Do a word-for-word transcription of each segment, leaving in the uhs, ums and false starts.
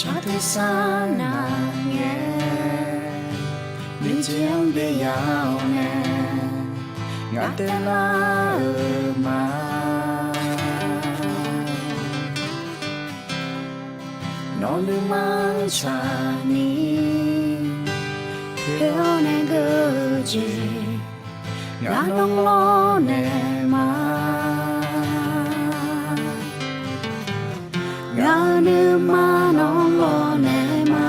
Shar tersar navngae, nuijeq-anr byav-awr nae, ngaq taev lar-euq ma. Nawr nuima-anr tsaqni, khoer-awr nae geur-eu jeq, ngaq nawr lawrnaeq ma. Ngaq-euq nuima nawr lawrnaeq ma.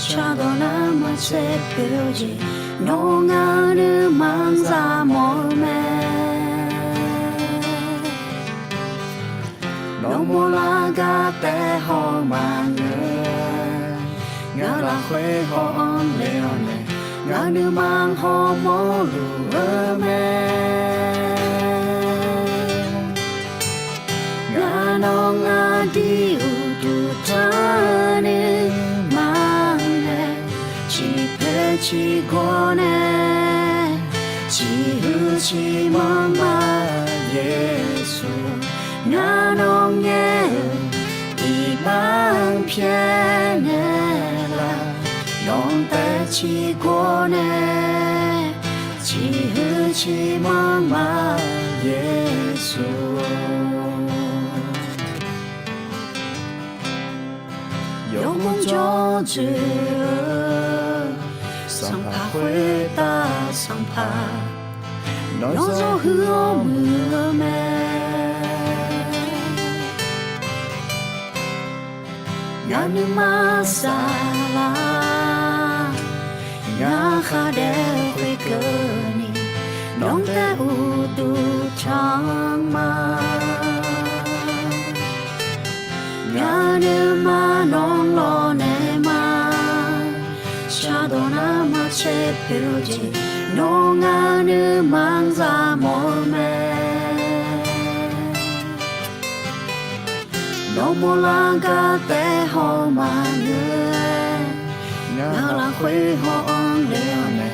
Shardawq nar maqtser poeq-eu jeq, nawr ngaq-euq nuima-anr zaq mawf-eu mae. Nawr mawrlar gar taef haw maqngeur, ngaq lafkhoer haw-anr le-awr nae, ngaq nuima hawmawr luf-eu mae. Ngaq nawr ngaq dui uqduq tanr nuima nae, ciqpoeq ciqgawr nae, ciqhuiq ciqmanr ma Yeqsur. Ngaq nawr ngaer-euq iqbax-anr pyaeqnaeq laf, nawq-anr taef ciqgawr nae, ciqhuiq ciqmanr ma Yeqsur. Yawmuiq jawr dzoeq-eu, sanqpaq khoertav sanqpaq, nawr zawr huiq-awr muiq-eu mae. Ngaq nuima saflar, ngaq khar daef khoerkeuvni, nawq-anr taef uqduq tanr ma. Ngaq nuima nawr lawrnaeq ma. Shardawq nar maqtser poeq-eu jeq, nawr ngaq nuima-anr zaq mawf-eu mae. Nawr mawrlar gar taef haw maqngeur, ngaq lafkhoer haw-anr le-awr nae,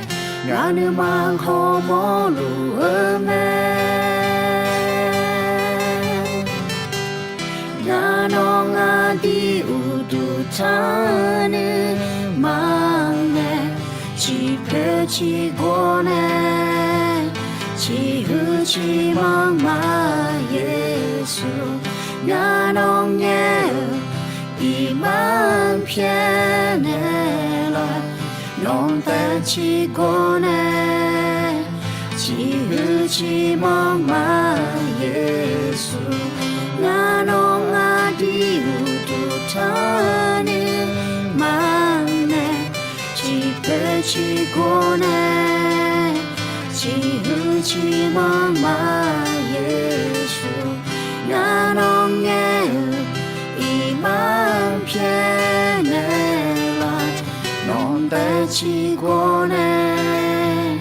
ngaq nuima hawmawr luf-eu mae. Ngaq nawr ngaq dui uqduq tanr nuima nae, ciqpoeq ciqgawr nae, ciqhuiq ciqmanr ma Yeqsur. Ngaq nawr ngaer-euq iqbax-anr pyaeqnaeq laf, nawq-anr taef ciqgawr nae, ciqhuiq ciqmanr ma Yeqsur. Ngaq nawr ngaq dui uqduq tanr nuima nae, ciqpoeq ciqgawr nae, ciqhuiq ciqmanr ma Yeqsur. Ngaq nawr ngaer-euq iqbax-anr pyaeqnaeq laf, nawq-anr taef ciqgawr nae,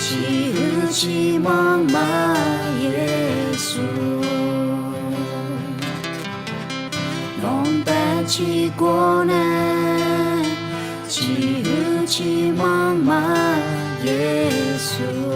ciqhuiq ciqmanr ma Yeqsur. Nawq-anr taef ciqgawr nae, ciqhuiq ciqmanr ma Yeqsur.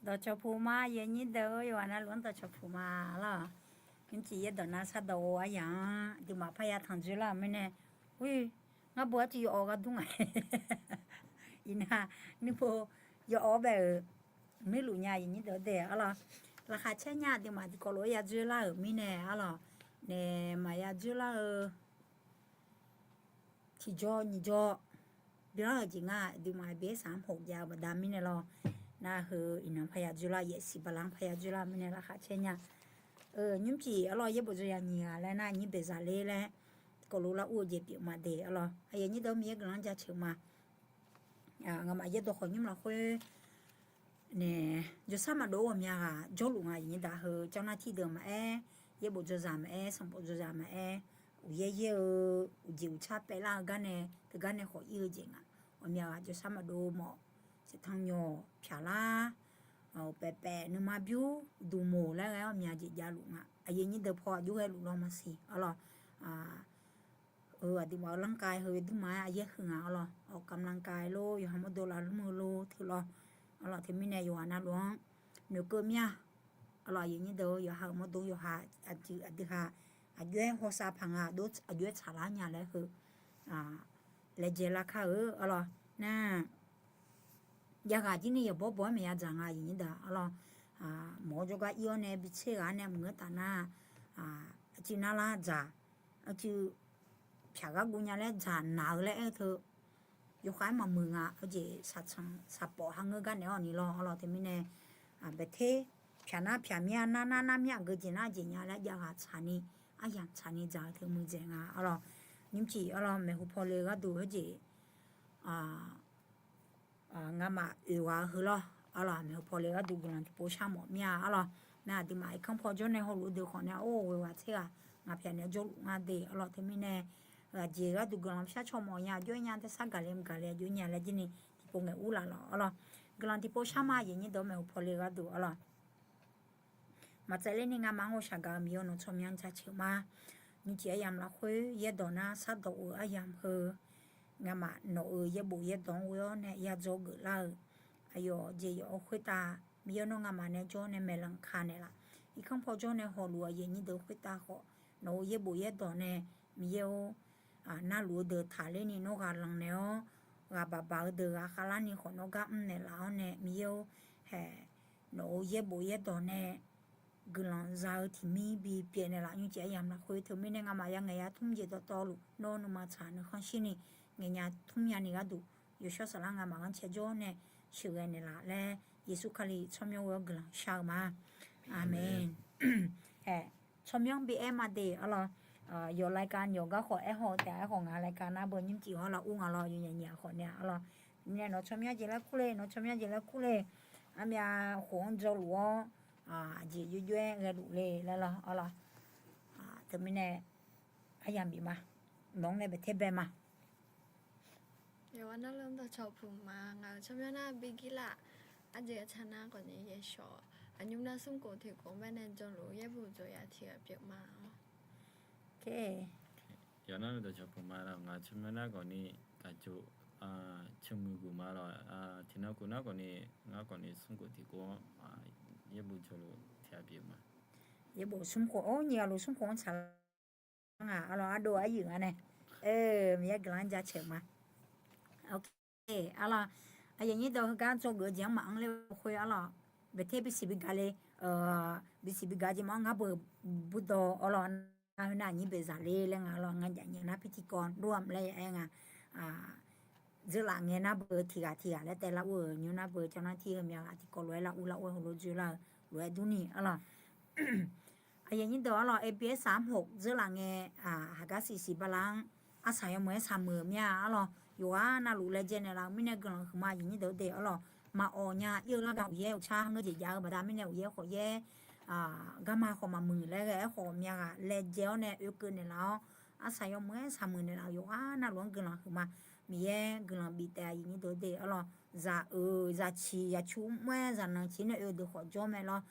Dawqcawq puq ma, aqyuif aqnyir deuq-or, yawqghaq navluf-anr dawqcawq puq ma lawq. Nymrcif yaerdawq nav shardawq-eu aryaq-anr aqduimaf parya tanq dzoerlar-euq mirnae, ur, ngar bo arcuiv yawawv ghardur nga. Iqnan, nuirbo yawawv bae-euq mirluf nya aqyuif aqnyir deuq-or dae arlawq. Laqkhaq caer nya aqduimaf tiqkawv lof-aer ya dzoerlar-euq mirnae arlawq. Nae maqya dzoerlar-eu tiqjawr nyiq jawr byanlar-euq jeq ngar aqduimaf aqbyaer saq-anr hawq jav-eu baqda mirnae lawr. Nar heu iqnan parya dzoerlar, yaefsiq bala-anr parya dzoerlar-eu mirnae laqkhaq caer nya. Nymrcif arlawq yaerbof dzaw ya nyiq ghaq laer nar nyir baeqzaq ler laer tiqkawv lof lar ur-eu jeq pyeuf ma de arlawq. Aqyuif aqnyir deuq-or, Miqyaer guiqlanq-anr jaceuq ma. Ngaqmaf yaerdawq khawf nymr lafkhoer nae jawrshar maqdov-eu ghawqmya ghaq jawrluf nga aqyuif aqnyir deuq heu janrnar tir deuq maqaer, yaerbof dzaw zaq maqaer, sanqbof dzaw zaq maqaer, uqyaer yaer-eu, uqjeq uqtsar paev lar-eu gar nae, teugar nae khawf ir-eu jeq nga. Ghawqmya ghaq jawrshar maqdov mawf, saeqtanq nyawq pyaq lar, paef paef nuima bymr duq moq laer ghae-awr mya jeq javluf nga. Aqyuif aqnyir deuq paw aqjox ghaeluf law maqsiq arlawq. Eu, aqduimaf-eu lanrkaiv heu dmrma-aer aqyaer huiq nga arlawq. Awq, กำลังกาย lor, yawqha mawrdo lavlmr-eu lor teu lawr arlawq. Teumirnae yawqghaq navluf-anr noeqkeuv mir-a arlawq. Aqyuif aqnyir deuq-or, yawqha-euq mawrdo yawqha, aqdui, aqdui ha aqjox-aer hawsav paq nga, aqjox-aer tsaqlar nya laer heu laejae lar kar-eu arlawq. Nar, javghaq jir ni yawqbawr bawr-aer maqya dzaq nga aqyuif aqnyir deuq arlawq. Mawq-awr jawrgar ir-awr nae bi tser ghaq-anr nae mq-anr taf nar, aqcuiv narlar dzaq, aqcuiv pyaq gar guv nya laer dzaq naq-eu laer aer-eu teu, yawkhav-aer maqmuiq nga. Aqjeq saqtsanq saqpawf ha ngeur gar naeq-awr ni lawr arlawq. Teumirnae baeqter pyaq nar pyaq mir-a, nar nar nar mir-a, geujeq nar jeq nya laer javghaq tsaq ni, aryamq tsaq ni dzaq-eu teu muiqdzaeq nga arlawq. Nymrcif arlawq, maeqhu paw le-eu gharduq heujeq ngamaf oeq ghaq-eu heu lawr arlawq. Maeqhu paw le-eu gharduq guiqlanq tiqpov shar mawf mir-a arlawq. Nar aqduimaf irkanr paw jawr nae hawluf-eu deuq khawf nae, or, ghoeq ghaq tser ghaq ngaq pyaq naeq-aer jawrluf nga de arlawq. Teumirnae aqjeq gharduq guiqlanq shar caw mawf nya, aqjox-aer nya, teushar gaqle mq gaqle aqjox nya laer jir ni tiqpov ngaeq ur laf lawq arlawq. Guiqlanq tiqpov shar ma, aqyuif aqnyir deuq maeqhu paw le-eu gharduq arlawq. Maqtsaevler ni ngamaf-anr ghawqshaq gaq-eu Miqyaer-or, nawq tsawrmyanr jaceuq ma. Nymrcif aryamq lafkhoer yaerdawq nar shardawq-eu aryamq heu, ngamaf nawq-euq yaerbof yaerdawq-anr ghoe-awr nae yadzaw geuflar-euq aqyawf jeq yawf-awr khoertav Miqyaer nawr ngamaf nae jawr nae maeqlanq ka naeqlaf. Irkanr paw jawr nae hawluf-eu aqyuif aqnyir deuq khoertav khawf, nawq-euq yaerbof yaerdawq nae Miqyaer-or, navluf-eu deuq taqler ni nawr ghaq lanq naeq-awr, ghaq baqbaq-eu deuq ghaq khavlar ni khawf nawr gar mr naeqlaf-awr nae Miqyaer-or, hae, nawq-euq yaerbof yaerdawq nae guiqlanq za-eu tiqmir bipyeuf naeqlaf. Nymrcif aryamq lafkhoer teumirnae ngamaf yangaeq yatmr jeq dawqtawvluf nawr nuima tsaq nuikhanr shir ni ngaeqnya tmr nya ni gharduq, yawshawr saflar ngamaf-anr cae jawr nae sheuqghae naeqlaf laer Yeqsur Kali tsawrmyanr ghoe-awr guiqlanq shar-eu ma. Aqmeq. Hae, tsawrmyanr bi aer ma de arlawq. Yawf รายการ yawf gar khawf aerhaw-eu taef-a. Aerkhawf ngaq รายการ nar beu nymrcif-awr lar ur nga lawr, yawnyaf nyiq-a khawf nae arlawq. Teumirnae nawq tsawrmyanr jeq laer kur le, nawq tsawrmyanr jeq laer kur le. Armyav khof-anr dzawluf-awr, aqjeq jov jov-aer ghaeluf le laer lawr arlawq. Teumirnae aryamq bif ma. Nawq-anr nae baeqter bae ma. Yawqghaq navluf-anr dawqcawq puq ma. Ngaq-euq tsawrmyanr nar bi gir laf. Arjeq aqtsaq nar khawf ni yaeqshawq, aqnymr nar smrkhof tiqkhof-anr baenae dzawluf-eu yaerbof dzawq ya tiq ghaq pyeuf ma-awr. Yawqghaq navluf dawqcawq puq ma lawq. Ngaq-euq tsawrmyanr nar khawf ni gaqjoq ceumuiq guq ma lawq. Tiqnan khof nar khawf ni, ngar khawf ni smrkhof tiqkhof-anr yaerbof dzawluf tiq ghaq pyeuf ma. Yaerbof smrkhof-or, nyiq ghaq luf smrkhof-anr tsaqlar nga arlawq. Ardov aryuif nga nae, Miqyaer guiqlanq-anr jaceuq ma. Ok, arlawq. Aqyuif aqnyir deuq heugar dzawgeuf-eu jeq-anr maqanr ler khoer arlawq, baeqter bisiq bi gaq le, bisiq bi gaq jeq maqanr ngar beu burdawq arlawq. Nar khoer nar aqnyir baeqzaq le laer nga arlawq. Ngar jaf nyaef nar pirtikawv dov-am laer ya aer nga. Dzeurlaf ngae nar beu tiq ghaq tiq ghaq laer taev lar ur-euq nymr nar beu cawv nar tir heu myav ghaq tiqkawv lof-aer lar ur lar ur-aer heulof dzoer lar-eu lof-aer dur ni arlawq. Aqyuif aqnyir deuq arlawq, abs สามหก dzeurlaf ngae, haqgar siqsiq bala-anr arsaq yawmuiq-aer saqmuiq-euq mir-a arlawq. Yawqghaq navluf laejae naeqlaf-euq mirnae guiqlanq huiqma aqyuif aqnyir deuq-eu de arlawq. Maqawq nya ir-eu lar gar uqyaer uqtsar ha ngeur jeq jav-eu baqda mirnae uqyaer khawf yaer garma khawf maqmuiq laer ghae-aer khawf myav ghaq laejae-awr nae oekeuv naeqlaf-awr, arsaq yawmuiq-aer saqmuiq naeqlaf-euq yawqghaq navluf-anr guiqlanq huiqma. Miqyaer guiqlanq bif taef aqyuif aqnyir deuq-eu de arlawq. Zaq-euq zaqciq zaqcu mr-aer zaqnanq ciq nae oe-eu deuq khawf jawr mae lawr.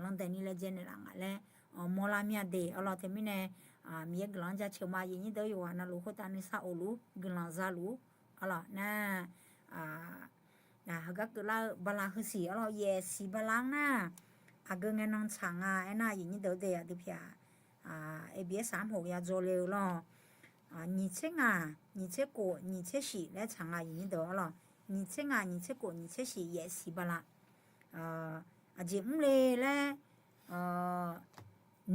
Landaeq ni laejae naeqlaf nga laer mawrlar mir-a de arlawq. Teumirnae Miqyaer guiqlanq-anr jaceuq ma. Aqyuif aqnyir deuq yawqghaq navluf khoertav nuisar of luf-ur guiqlanq za luf-ur arlawq nar, heugar keuvlar-eu bala heusiq arlawq, yaef siq bala-anr nar, aqgeu ngae nan tsaq nga aernar aqyuif aqnyir deuq-eu de aqdui pyaeq-aq, abs สามหก ya dzaw le-eu lawr. Nyiq tser ngaq, nyiq tser khof, nyiq tser shiq laer tsaq nga aqyuif aqnyir deuq arlawq. Nyiq tser ngaq, nyiq tser khof, nyiq tser shiq yaef siq bala. Aqjeq mr le laer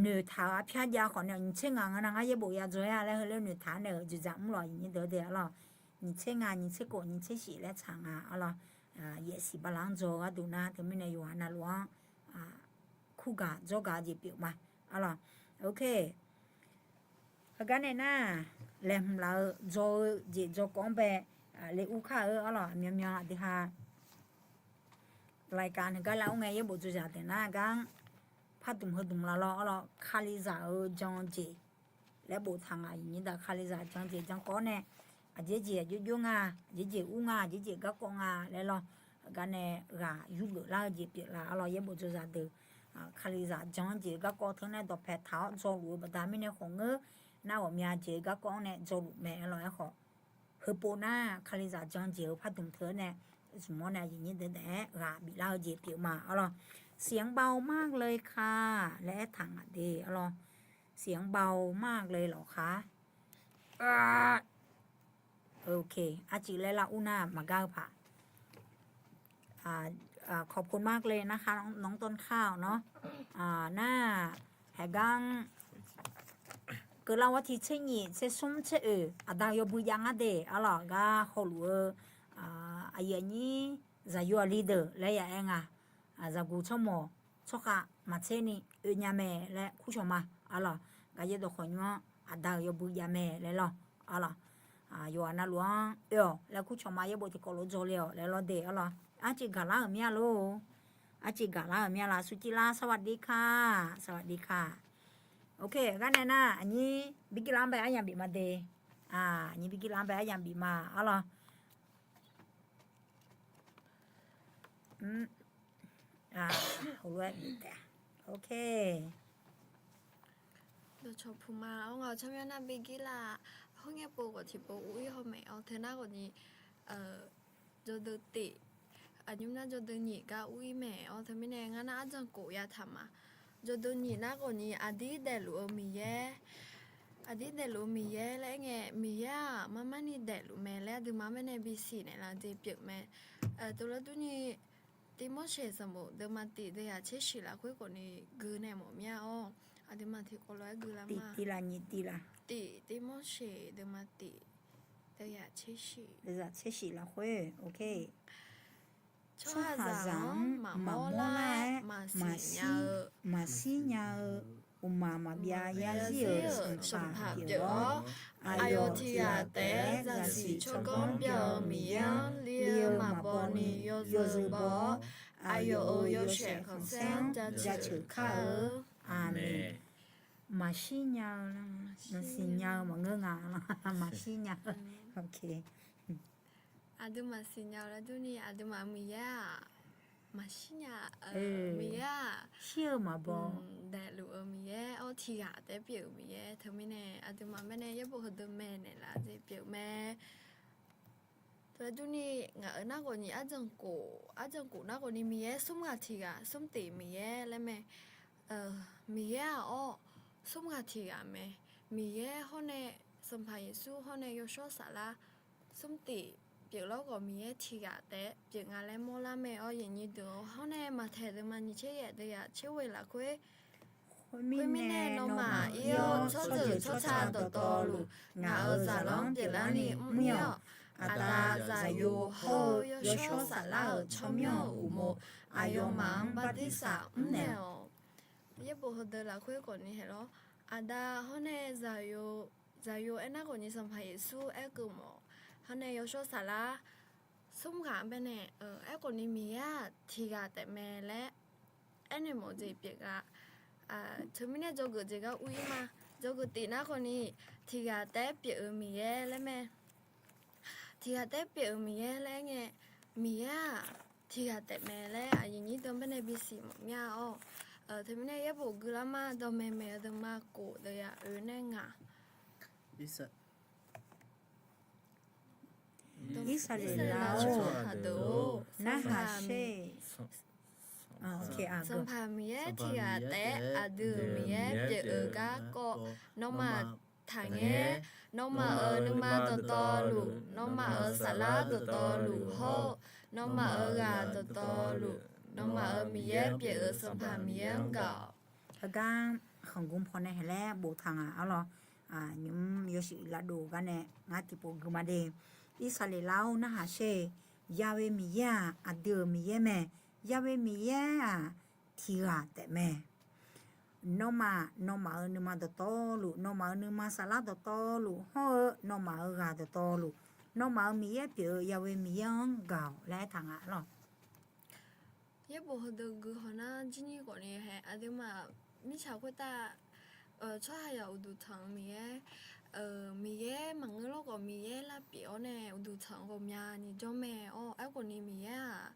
noeqtaq-euq arpyar jav khawf nae nyiq tser ngaq nga nar ngar yaerbof ya dzaw-aer-a laer heulof noeqtaq-aer nae-euq jeqdzaq mr lawq aqyuif aqnyir deuq-eu de arlawq. Nyiq tser ngaq, nyiq tser khof, nyiq tser shiq laer tsaq nga arlawq. Yaef siq bala-anr dzaw-eu gharduq nar teumirnae yawqghaq navluf-anr kurgaq dzawrgaq-eu jeq pyeuf ma arlawq. Ok. Heugar nae nar, laeqhmq laf-eu dzaw-eu jeq dzawkawv-anr bae le ur kar-eu arlawq. Aqmyanmyan aqdui ha รายการ heugar lar ur ngae yaerbof dzaw zaq taef nar gar-anr pardmq heudmq laf lawr arlawq. Kalizaq-eu jan-eu jeq laer boftaq nga. Aqyuif nyir deuq, Kalizaq jan jeq jankawv-awr nae, aqjeq jeq aqjox jox nga, aqjeq jeq ur nga, aqjeq jeq garkawv nga laer lawr. Heugar nae ghaq yurgeuf lar-eu jeq pyeuflar arlawr, yaerbof dzawzaq deuq. Kalizaq jan jeq garkawv teu nae dawqpae taq-awr dzawluf-eu baqda mirnae khawf ngeur. Nar ghawqmya jeq garkawv-anr nae dzawluf mae arlawr. Aerkhawf, heupov nar Kalizaq jan jeq-eu pardmq teu-anr nae, zmq-awr nae aqyuif nyir deuq daef-aer ghaq biflar-eu jeq pyeuf ma arlawr. เสียงเบามากเลยค่ะ laer aertaq ngaq de arlawr. เสียงเบามากเลยเหรอคะ Ok, arcuiv laer lar ur nar maqgar-eu paq. ขอบคุณมากเลยนะคะ น้องต้นข้าวเนาะ nar, haeqgar-anr keuvlar-awr tiq tser nyiq tser smr tser oeq aqda yawbui jav ngar de arlawr. Gar hawluf-eu aqyuif aqnyir zaqyo aqli deuq laer ya aer nga. Zaqguq tsawrmawq tsawrkhav maqtser ni oe nya mae laer kurcawq ma arlawr. Gar yaerdawq khawf nymr-anr aqda-euq yawbui jav mae laer lawr arlawr. Yawqghaq navluf-anr oe-awq laer kurcawq ma, yaerbof tiqkawv lof dzawle-awq laer lawr de arlawr. Arcuiv gaqlar-euq mir-a lor. Arcuiv gaqlar-euq mir-a laf, สวัสดีค่ะ สวัสดีค่ะ. Ok, gar nae nar aqnyir birgirlar-anr bae aryamq bif ma de. Aqnyir birgirlar-anr bae aryamq bif ma arlawr. Heulof-aer bif taef-a. Ok. Dawqcawq puqma-awr ngaq-eu tsawrmyanr nar birgirlar-a. Khoerngae pov ghawq tiqpov ur-ir haw maeq-awr teu nar ghawqni jawdeuq tif, aqnymr nar jawdeuq nyiq gar ur-ir maeq-awr teumirnae ngar nar arjan khof yataq ma. Jawdeuq nyiq nar ghawqni aqdir daefluf-eu Miqyaer, aqdir daefluf-eu Miqyaer laer aer ngae, Miqyaer-aq marmarni daefluf mae laer aqduimaf-anr baenae bisiq naeqlaf-eu jeq pyeuf mae. Tov laer durni, Tivmorseq sanqbof deuvma tif deuvyaq tser shif lafkhoer khawfni gui naeq mawf mir-a-awr, aqduimaf tiqkawv lof-aer guilar ma. Tif, Tivmorseq deuvma tif deuvyaq tser shif lafkhoer, ok. Tsawrhaqzaq-anr maqmawr lar-aer maqshir nya-eu, maqshir nya-eu, uqmaq maqbyav yarzir-euq sanqpaq pyeuf-awr, aqyawf tiqghaq taef-aer zaqsiq tsawrganr byan-eu Miqyaer-anr li-eu maqbaw ni yawzeu baw-awr, aqyawf-euq yawshaef khanqsaer-anr jaceuq kar-eu. Aqmeq. Maqshir nya-eu, maqsiq nya-eu maqngeur nga. Maqshir nya-eu. Aqduimaf siqnya-eu laer durni, aqduimaf-euq Miqyaer-aq, maqshir nya-eu Miqyaer-aq, shir-eu maqbaw, daefluf-eu Miqyaer-awr tiqghaq taef-aer pyeuf-euq Miqyaer teumirnae aqduimaf baenae yaerbof heudeuq mae naeqlaf-eu jeq pyeuf mae. Tov laer durni, ngaq-euq nar ghawqni arjan khof, arjan khof nar ghawqni Miqyaer smr ghaq tiqghaq, smr tif Miqyaer laer mae. Miqyaer-aq-awr, smr ghaq tiqghaq mae. Miqyaer hawr nae, Sanqpaq Yeqsur hawr nae Yawshawr Saflar smr tif pyeuf lawr khawf Miqyaer tiqghaq taef-aer pyeuf nga laer mawrlar mae-awr, aqyuif aqnyir deuq-awr hawr nae Maqtaeq deuvma nyiq tser yaef deuvyaq tser ghoeq lafkhoer, khoermirnae nawmaf ir-awr tsawrjeuq tsawrca dawqtawvluf ngaq-euq zaqlanr pyeuflarni mr-ir-awq. Aqda, Zaqyo hawr-eu Yawshawr Saflar-euq tsawrmyanr-euq uqmov aqyawfmaf-anr bartirsaq mrnaeq-awq. Yaerbof heudeuq lafkhoer khawfni haeq lawr, Aqda hawr nae Zaqyo, Zaqyo aernar khawfni Sanqpaq Yeqsur aerkeuv mawf, hawr nae Yawshawr Saflar smr ghaq-anr baenae aerkhawfni Miqyaer-aq tiqghaq taef mae laer aernaeq mawf-eu jeq pyeuf nga. Teumirnae dzawgeuf jeq gar ur-ir ma. Dzawgeuf tif nar khawfni tiqghaq taef-aer pyeuf-euq Miqyaer laer mae. Tiqghaq taef-aer pyeuf-euq Miqyaer laer aer ngae, Miqyaer-aq tiqghaq taef mae laer aqyuif aqnyir deuq-anr baenae bisiq mawf mir-a-awr, teumirnae yaerbof guilar ma. Dawqmaeq maeq-eu deuq ma khof deuq yaq oe nae ngaq Irsaqleqlav-or, narhaq sher. Sanqpaq Miqyaer tiqghaq taef-aer aqdui-euq Miqyaer pyeuf-eu garkawv nawmaf taqngaer. Nawmaf-euq nuima dawqtawvluf, nawmaf-euq saflar dawqtawvluf hawr-eu, nawmaf-euq ghaq dawqtawvluf, nawmaf-euq Miqyaer pyeuf-euq Sanqpaq Miqyaer-anr gaq-awq. Heugar khanqgmr pawnae haeq laer boftaq ngaq arlawr. Nymq-mr yawshuif lavdov gar nae ngar tiqpov gui ma de. Irsaqleqlav-or, narhaq sher. Yawe Miqyaer-aq aqdui-euq Miqyaer mae. Yawe Miqyaer-aq tiqghaq taef mae. Nawmaf, nawmaf-euq nuima dawqtawvluf, nawmaf-euq nuima saflar dawqtawvluf hawr-eu nawmaf-euq ghaq dawqtawvluf, nawmaf-euq Miqyaer pyeuf-eu Yawe Miqyaer-anr gaq-awq laer aertaq nga arlawr. Yaerbof heudeuq gui haw nar, jirni khawfni hae aqduimaf mirtsaq khoertav Tsawrhaqzaq uqduq tanq-eu Miqyaer, Miqyaer maqngeur lawr khawf Miqyaer lavpyeuf-awr nae uqduq tanq-eu ghawqmyani jawr mae-awr, aerkhawf ni Miqyaer-aq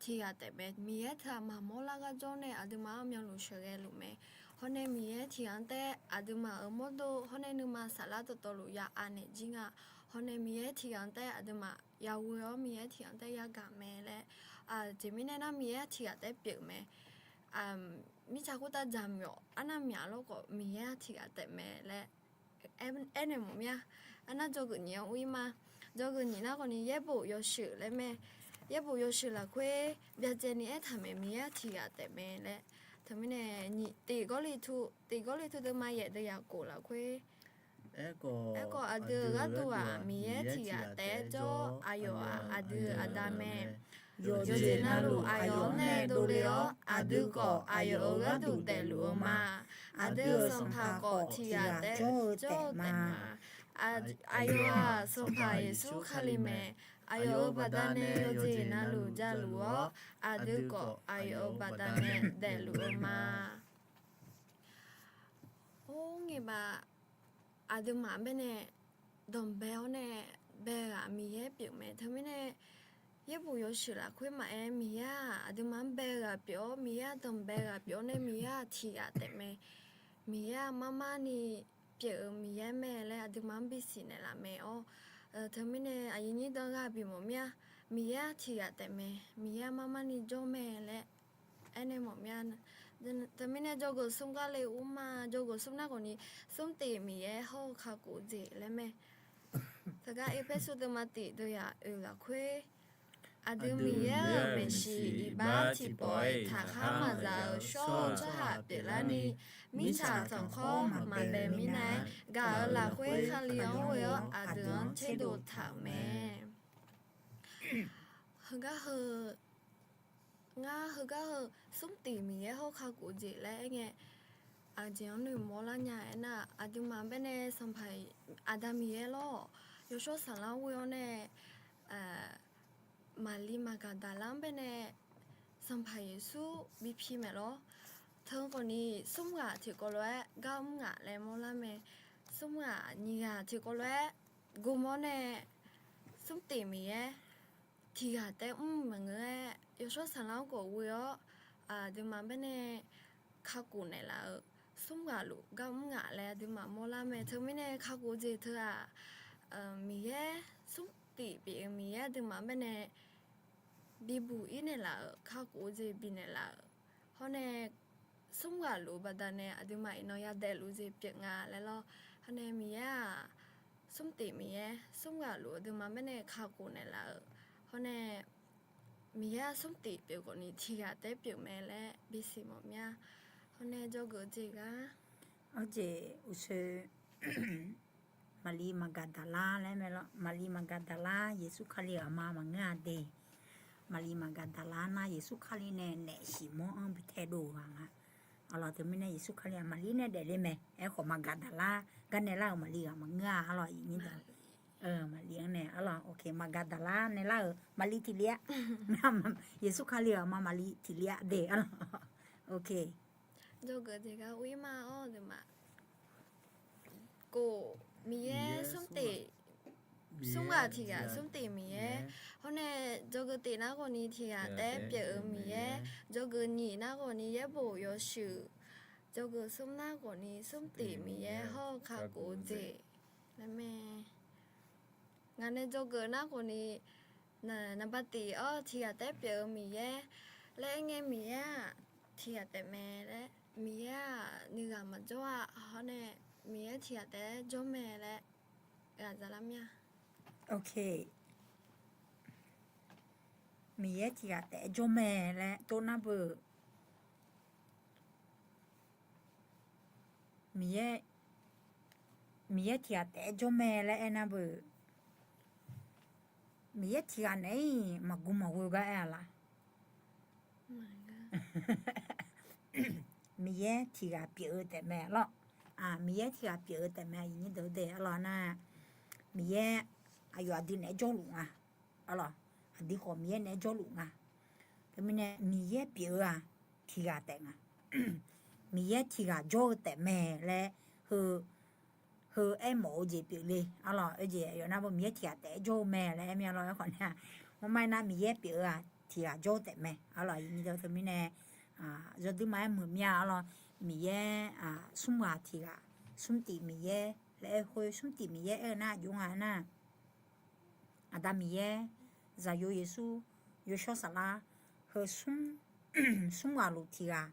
tiqghaq taef mae. Miqyaer teu-aq maqmawr lar gar jawr nae aqduimaf-anr myanluf sheuqghae luf mae. Hawr nae Miqyaer tiqghaq-anr taef aqduimaf-euq mawrdo hawr nae nuima saflar dawqtawvluf ya anaeq jir nga. Hawr nae Miqyaer tiqghaq-anr taef aqduimaf yaghoe-awr Miqyaer tiqghaq-anr taef yagaq mae laer, aqjeq mirnae nar Miqyaer tiqghaq taef pyeuf mae. Mirtsaq khoertav jaqmyawf arnavmyaq lawr khawf Miqyaer tiqghaq taef mae laer aernaeq mawf mir-a. Arnar dzawgeuf nyiq-anr ur-ir ma. Dzawgeuf nyiq nar khawf ni yaerbof yawshuif laer mae. Yaerbof yawshuif lafkhoer byacaevni aertaq mae, Miqyaer tiqghaq taef mae laer. Teumirnae nyiq tiq Gawrliqtu, tiq Gawrliqtu deuvma yaef deuv yaf khof lafkhoer, aerkhawf aqdui-euq gharduq-aq Miqyaer tiqghaq taef-aer jawr-awr, aqyawf-aq aqdui-euq aqda mae. Yawqjeq navluf aqyawf-anr nae dovle-awr, aqdui khawf aqyawf-euq gharduq daefluf-eu ma. Aqdui-euq Sanqpaq khawf tiqghaq taef jawr-eu taef ma. Aqyawf-aq Sanqpaq Yeqsur Kali mae. Aqyawf-euq baqdanae yawqjeq navluf jaluf-awr, aqdui khawf aqyawf-euq baqdanae daefluf-eu ma. Or ngae baf, aqduimaf baenae danqbae-awr nae bae-eu ghaq Miqyaer pyeuf mae. Teumirnae yaerbof yawshuif lafkhoer maqaer, Miqyaer-aq aqduimaf-anr bae-eu ghaq pyeuf-awr, Miqyaer-aq danqbae ghaq pyeuf-awr nae Miqyaer-aq tiqghaq taef mae. Miqyaer-aq marmarni pyeuf-eu Miqyaer mae laer aqduimaf-anr bisiq naeqlaf mae-awr, teumirnae aqyuif nyir danqghaq bimawf mir-a. Miqyaer-aq tiqghaq taef mae. Miqyaer-aq marmarni jawr mae laer aernaeq mawf mir-a. Teumirnae dzawgeuf smr gar le ur ma. Dzawgeuf smr nar khawf ni smr tif Miqyaer hawr-eu kakhof jeq laer mae. Teugar Erpersu deuvma tif deuv yaf oeq lafkhoer, aqdui Miqyaer-euq maeqshi iqbax tiqpawf-iq taqkhar maqzaf-euq shawr-eu tsawrhaq pyeuflarni, mirtsaq tanqkhawr maqbae mirnav-aer gaq-euq lafkhoer Kali-anr ghoe-awr aqdui-anr tserdov taq-euq mae. Heugar heu ngar heugar heu smr tif Miqyaer hawr kakhof jeq laer aerngae, aqjeq-anr noeqmawr lar nya aernar, aqduimaf baenae Sanqpaq Aqda Miqyaer lawr, yawshawr saflar ghoe-awr nae Maqli Maqgaqdaqlar-anr baenae Sanqpaq Yeqsur bi pi maeq lawr. Teu khawf ni smr ghaq tiqkawv lof-aer gar mr ngaq laer mawrlar mae. Smr ghaq nyiq ghaq tiqkawv lof-aer guvmawr nae smr tif Miqyaer tiqghaq taef mr maqngeur-aer, yawshawr saflar-anr khawf ghoe-awr aqduimaf baenae kakhof naeqlaf-euq smr ghaq luf gar mr ngaq laer aqduimaf mawrlar mae. Teumirnae kakhof jeq teu-aq, Miqyaer smr tif pyeuf-eu Miqyaer aqduimaf baenae bibuq-ir naeqlaf-euq kakhof jeq bifnaeq laf-euq hawr nae, smr ghaq luf-eu baqdanae aqduimaf iqnan yadaef luf jeq pyeuf nga laer lawr. Hawr nae Miqyaer-aq smr tif Miqyaer, smr ghaq luf aqduimaf baenae kakhof naeqlaf-euq hawr nae, Miqyaer-aq smr tif pyeuf khawf ni tiqghaq taef pyeuf mae laer bisiq mawf mir-a. Hawr nae dzawgeuf jeq gar, arjeq uqshoe Maqli Maqgaqdaqlar laer mae lawr. Maqli Maqgaqdaqlar Yeqsur Kali-euq aqma maqngeur-a de. Maqli Maqgaqdaqlar nar Yeqsur Kali nae naef siq mawr-anr bi taedov-eu ghaq nga. Arlawq, teumirnae Yeqsur Kali-aq Maqlir nae daefle mae. Aerkhawf Maqgaqdaqlar gar naelar-euq Maqli ghaq maqngeur-a. Arlawq, Maqlir-anr nae, arlawq, Maqgaqdaqlar naelar-euq Maqli tiqler-a. Yeqsur Kali-euq aqma Maqli tiqler-a de. Arlawq, dzawgeuf jeq gar ur-ir ma-awr deuq ma. Kof, Miqyaer smr tif, smr ghaq tiqghaq smr tif Miqyaer. Hawr nae dzawgeuf tif nar khawf ni tiqghaq taef pyeuf-eu Miqyaer. Dzawgeuf nyiq nar khawf ni yaerbof yawshuif. Dzawgeuf smr nar khawf ni smr tif Miqyaer hawr-eu kakhof-eu jeq laer mae. Ngaq nae dzawgeuf nar khawf ni naqba tif-awr tiqghaq taef pyeuf-eu Miqyaer laer aerngae Miqyaer-aq tiqghaq taef mae laer, Miqyaer-aq nuighaq maqjawr-a. Hawr nae Miqyaer tiqghaq taef-aer jawr mae laer ghaq za lar mir-a. Miqyaer tiqghaq taef-aer jawr mae laer tov nar beu. Miqyaer, Miqyaer tiqghaq taef-aer jawr mae laer aernar beu. Miqyaer tiqghaq naeq-ir maqgui maqghoe gar aer-a laf. Miqyaer tiqghaq pyeuf-eu taef mae lawr. Miqyaer tiqghaq pyeuf-eu taef mae, aqyuif nyir deuq-eu dae arlawq nar, Miqyaer aqyawf aqdui naeq-aer jawrluf nga. Arlawq, aqdui khawf Miqyaer naeq-aer jawrluf nga. Teumirnae Miqyaer pyeuf-eu-aq tiqghaq taef nga. Miqyaer tiqghaq jawr-eu taef mae laer heu, heu aermawf-eu jeq pyeufle arlawq. Oe jeq aqyawf nar-aq Miqyaer tiq ghaq taef-aer jawr-eu mae laer aer mir arlawq. Aerkhawf nar-aq, marmar nar Miqyaer pyeuf-eu-aq tiq ghaq jawr taef mae arlawq. Aqnyir deuq teumirnae yawduima aer muiq mir-a arlawq. Miqyaer smr ghaq tiq ghaq, smr tif Miqyaer laer aer khoer, smr tif Miqyaer aer-eu nar aqjox nga nar Aqda Miqyaer, Zaqyo Yeqsur, Yawshawr Saflar, heu smr, smr ghaq luf tiq ghaq,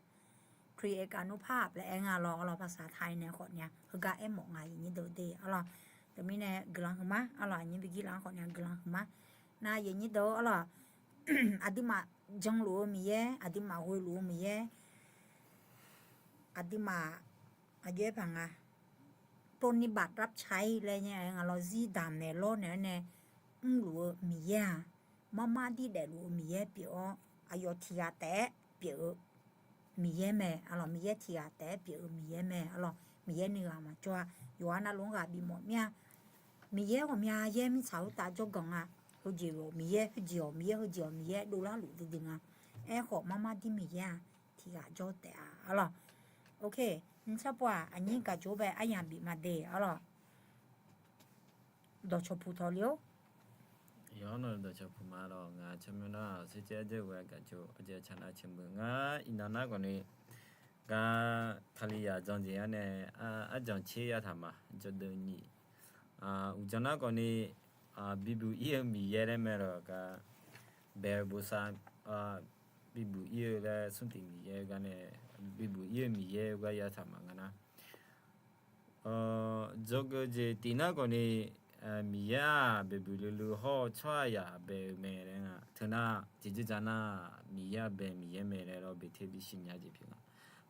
คริสต์ aqgaf nmr par-aq laer aer nga lawq arlawq. ภาษาไทย nae khawf nya heugar aermawf nga aqnyir deuq de arlawq. Teumirnae guiqlanq huiqma arlawq, aqnyir bi gir laf-anr khawf nya guiqlanq huiqma. Nar aqnyir deuq arlawq, aqduimaf janluf-eu Miqyaer, aqduimaf ghoeluf-eu Miqyaer, aqduimaf aqjox-aer paq nga, ปฏิบัติรับใช้ laer nya-aer nga lawq, zir damq naeq lawr naeq-aer nae mrluf-eu Miqyaer-aq, marmar dir daefluf-eu Miqyaer pyeuf-awr, aqyawf tiq ghaq taef-aer pyeuf-eu Miqyaer mae arlawq. Miqyaer tiq ghaq taef-aer pyeuf-eu Miqyaer mae arlawq. Miqyaer nuighaq maqjawr-a. Yawqha navluf-anr ghaq bifmawf mir-a. Miqyaer ghawqmya yaer mirtsaq khoertav jawrganq nga. Heujeq-awq Miqyaer, heujeq-awq Miqyaer, heujeq-awq Miqyaer dovlar luf duidui nga. Aerkhawf marmar dir Miqyaer-aq tiq ghaq jawr taef-a arlawq. Ok, nymrsanr pov-aq aqnyir gaq jov-aer bae aryamq bif ma de arlawq. Dawqcawq puq tawq le-or. Yawqha navluf dawqcawq puq ma lawq. Ngaq tsawrmyanr nar-aq, serjaev-aer jawr-eu gaq jov, aqjeq tsaq nar ceqmeuq ngar iqnan nar khawfni, gar Kalizaq janjeq-anr nae arjanq tser yataq ma. Jawrdeuv nyiq, uqdzan nar khawfni, bibuq ir-eu Miqyaer laer mae lawq gar, bae-eu bosav, bibuq ir-eu laer smr tif Miqyaer gar nae, bibuq ir-eu Miqyaer-eu gar yataq ma nga nar, dzawgeuf jeq tif nar khawfni, Miqyaer-aq beqbuq luiv luiv hawr-eu tsawrhaqzaq bae-eu mae laer nga. Teunar tiqjeqdzaq nar, Miqyaer-aq bae Miqyaer mae laer lawr, beqter bisiq nya jeq pyeuf nga.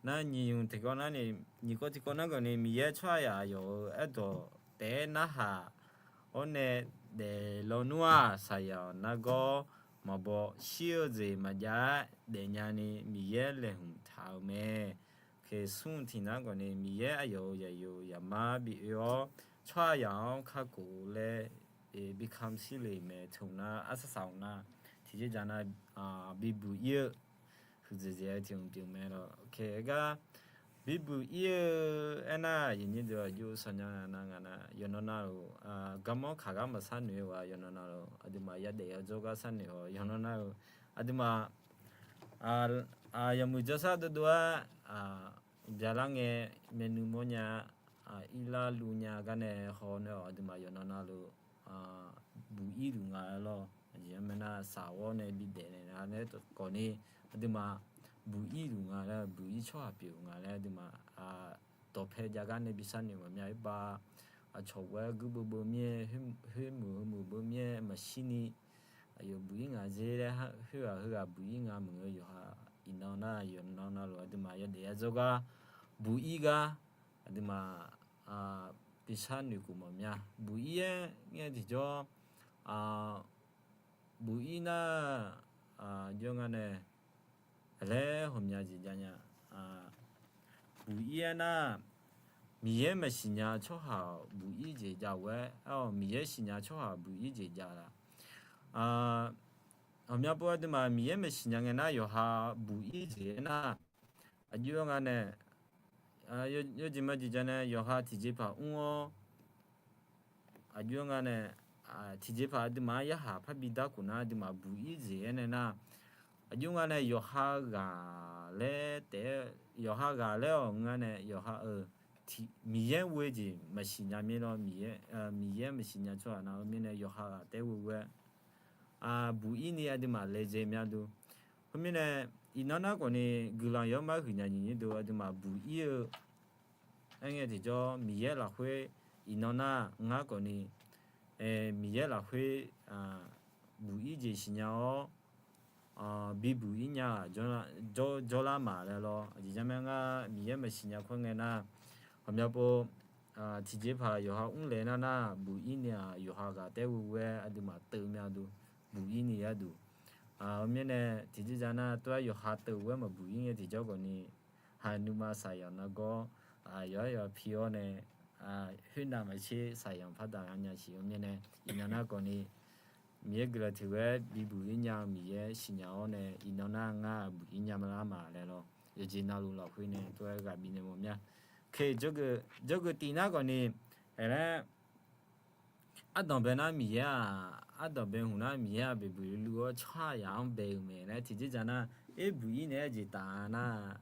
Nar nyiq nymq tiqkawv nar ni, nyiq kawv tiqkawv nar khawfni Miqyaer tsawrhaqzaq aqyawf-euq aerdawq taef-aer narhaq-awr nae daef lawnmr-aq, saqyaq-awq nargawr maqbaw shir-eu jeq maqjav-aer daefnya ni Miqyaer laeqhmq taq-euq mae. Kheq smr tiq nar khawfni Miqyaer aqyawf-euq zaqyo zaqmar bi oe-awr, tsawrhaqzaq-anr kakhof laer bi kamq shir le-euq mae. Teunar arsaq saq-awq nar, tiqjeqdzaq nar, bibuq ir-eu huiqdzaeq dzaeq-eu tiq hmq pyeuf mae lawq. Kheq gar bibuq ir-eu aernar, aqnyir deuq aqjox sawqnya nga nar, yawqnan navluf garmanr kaq gar maqsar noeq-eu ghaq, yawqnan navluf aqduimaf yadaef yadzawr gar sar noeq-awq. Yawqnan navluf aqduimaf yawmuiq jawrsar dovdov-aer byalar ngae, myavnuiv mawrnya, irlar luvnya gar nae haw nae-awq. Aqduimaf yawqnan navluf buq ir luf nga laer lawr. Aqjeq-anr mae nar, saq-awr nae bidaef naeq nar nae khawfni, aqduimaf buq ir luf nga laer, buq ir tsawrhaq pyeuf nga laer aqduimaf dawqpae jav gar nae bi sharnoeq maqmya. Oerbav aqcawq ghof-aer guir beuv beuv mir-aer, khoermuiq heumuiq beuv mir-aer maqshir ni, aqyawf buq ir ngaq dzer laer khoerghaq heughaq buq ir nga meuq-eu yawqha iqnan nar, yawqnan navluf aqduimaf yadaef yadzawr gar, buq ir gar aqduimaf bi sharnoeq khof mawf mya. Buq ir-aer ngae tiqjawr, buq ir nar, jawr nga nae laer ghawqmya jeq jav nya. Buq ir-aer nar, Miqyaer maqsiq nya tsawrhaq buq ir jeq jav-aer, Miqyaer siqnya tsawrhaq buq ir jeq jav laf. Ghawqmya pov aqduimaf Miqyaer maqsiq nya ngae nar, yawqha buq ir jeq-aer nar, aqjox nga nae, yawjeq majeq jav nae yawqha tiqjeqpaq mr-awr, aqjox nga nae, tiqjeq paq aqduimaf-anr yarhaq parbi darkhof nar, aqduimaf buq ir jeq-aer nae nar, aqjox nga nae yawqha ghaq laer taef-aer, yawqha ghaq laer-awq nga nae yawqha-euq Miqyaer ghoe jeq maqsiq nya mir lawr. Miqyaer maqsiq nya tsawrhaq nav-eu mirnae yawqha ghaq taef-aer ghoe ghoe-aer buq ir ni aqduimaf laejae mya du. Khoermirnae, iqnan nar khawfni guiqlanq yawr mar huiq nya nyiq nyiq deuq aqduimaf buq ir-eu aer ngae tiqjawr Miqyaer lafkhoer iqnan nar ngar khawfni Miqyaer lafkhoer buq ir jeq siqnya-awr, bibuq ir nya-aq jawrlar ma laer lawr. Aqjeq jar mae ngar Miqyaer maqsiq nya khoer ngae nar, ghawqmya pov tiqjeqpaq yawqha mrlaeq nar nar buq ir ni-aq yawqha ghaq taef-aer ghoe ghoe-aer aqduimaf teuv mya du, buq ir ni yar duq. Heumirnae tiqjeq jar nar tov-aer yawqha teuv ghoe-aer maqbuq ir ngae tiqjawr khawfni, ha nuima saqyanq nargawr yawqha yawqha pi-awr nae khoernav maqtser saqyanq pardaq nya siq-eu mirnae, iqnan nar khawfni Miqyaer guiqlanq tiq ghoe-aer bibuq ir nya-eu Miqyaer siqnya-awr nae iqnan nar ngar buq ir nya ma lar ma laer lawr. Yawqjeq navluf lafkhoer nae tov-aer ghaq bifnaeq mawf mya. Jawrgeuf tiv nar khawf ni, aernar, ardanq bae nar Miqyaer-aq, ardanq bae hmq nar Miqyaer-aq, beqbuiq luluf-awr tsawrhaqzaq-anr bae-eu mae laer tiqjeq dzaq nar, erbuq-ir nae aerjeq taf nar,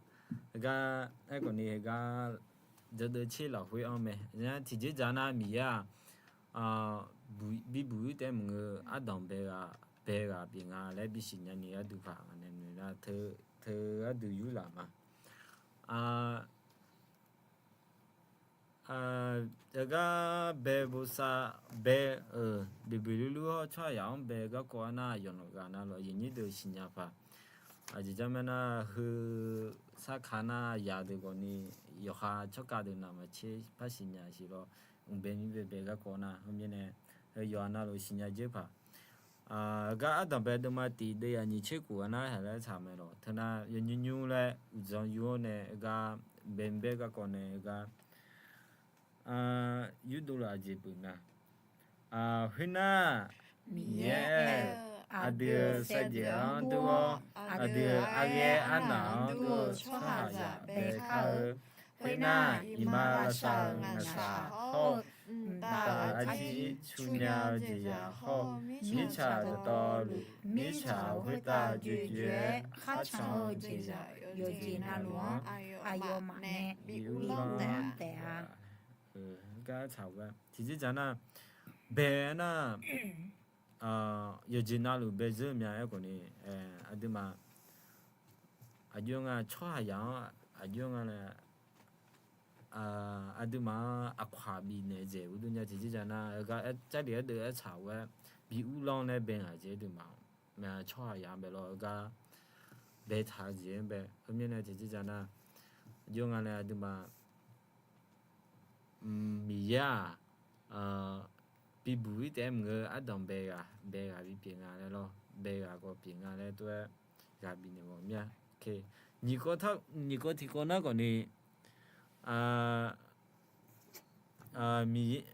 heugar, aerkhawf ni heugar, jawrdeuv tser lafkhoer-anr mae. Tiqjeq dzaq nar Miqyaer-aq, bibuq-ir taef-aer maqngeur, ardanq bae ghaq pyeuf nga laer bisiq nyani gharduq paq ngaq nae noeq nar, teu gharduq yurlaf ma. Aqgar bae bosav bae-euq beqbuiq luluf-awr tsawrhaqzaq-anr bae-eu garkawv-a nar, aqyawf nawq ghaq navluf aqyuif nyir deuq siqnya paq. Aqjeq jar mae nar, heu sarkaq nar yaq deuq khawf ni, yawqha tsawrkaq deuq navmaqtser par siqnya siq lawr, mqbae mirbae bae garkawv nar, heumirnae, heu yawqha navluf siqnya dzeur paq. Heugar ardanq bae deuvma tiq deuv yaq nyiq tser khof-a nar haq laer tsaq mae lawq. Teunar yawnymr nymr laer uqdzan yur-awr nae heugar bae mr bae garkawv nae heugar yurdov laf jeq pyeuf nga. Khoernar, Miqyaer aer-eu, aqdui-euq saevdzeuf-anr dur-awr, aqdui-euq arghaer arnaq-anr dur-eu tsawrhaqzaq bae kar-eu. Khoernar, iqmalavshav-euq ngaqshaq hawr-eu, mqtav-euq arjir cuvnya-eu jeqzaq hawr-eu, mirtsaq dawqtawvluf mirtsaq khoertav joejoe-aer kharcan-eu jeqzaq yawqjeq navluf-anr aqyawfmaf nae bi uvlanr taef-a. Tiqjeq dzaq nar, bae nar, yawqjeq navluf bae dzeur mya aerkhawf ni, aqduimaf, aqjox nga tsawrhaqzaq-anr aqjox nga nae, aqduimaf-anr aqkawq-aq bifnaeq dzaeq-eu dur nya tiqjeq dzaq nar, heugar Jarlif aerdeuv aertaq-aer bi uvlanr laer bae ngaq jeq aqduimaf, tsawrhaqzaq-anr bae lawr heugar baetaq-eu jeq-anr bae. Heumirnae tiqjeq dzaq nar, aqjox nga nae aqduimaf Miqyaer-aq, bibuq-ir taef-aer maqngeur, ardanq bae ghaq, bae ghaq bipyeuf nga laer lawr, bae ghaq khawf pyeuf nga laer tov-aer ghaq bifnaeq mawf mir-a. Nyiq kawv tiqkawv nar khawf ni, Miqyaer,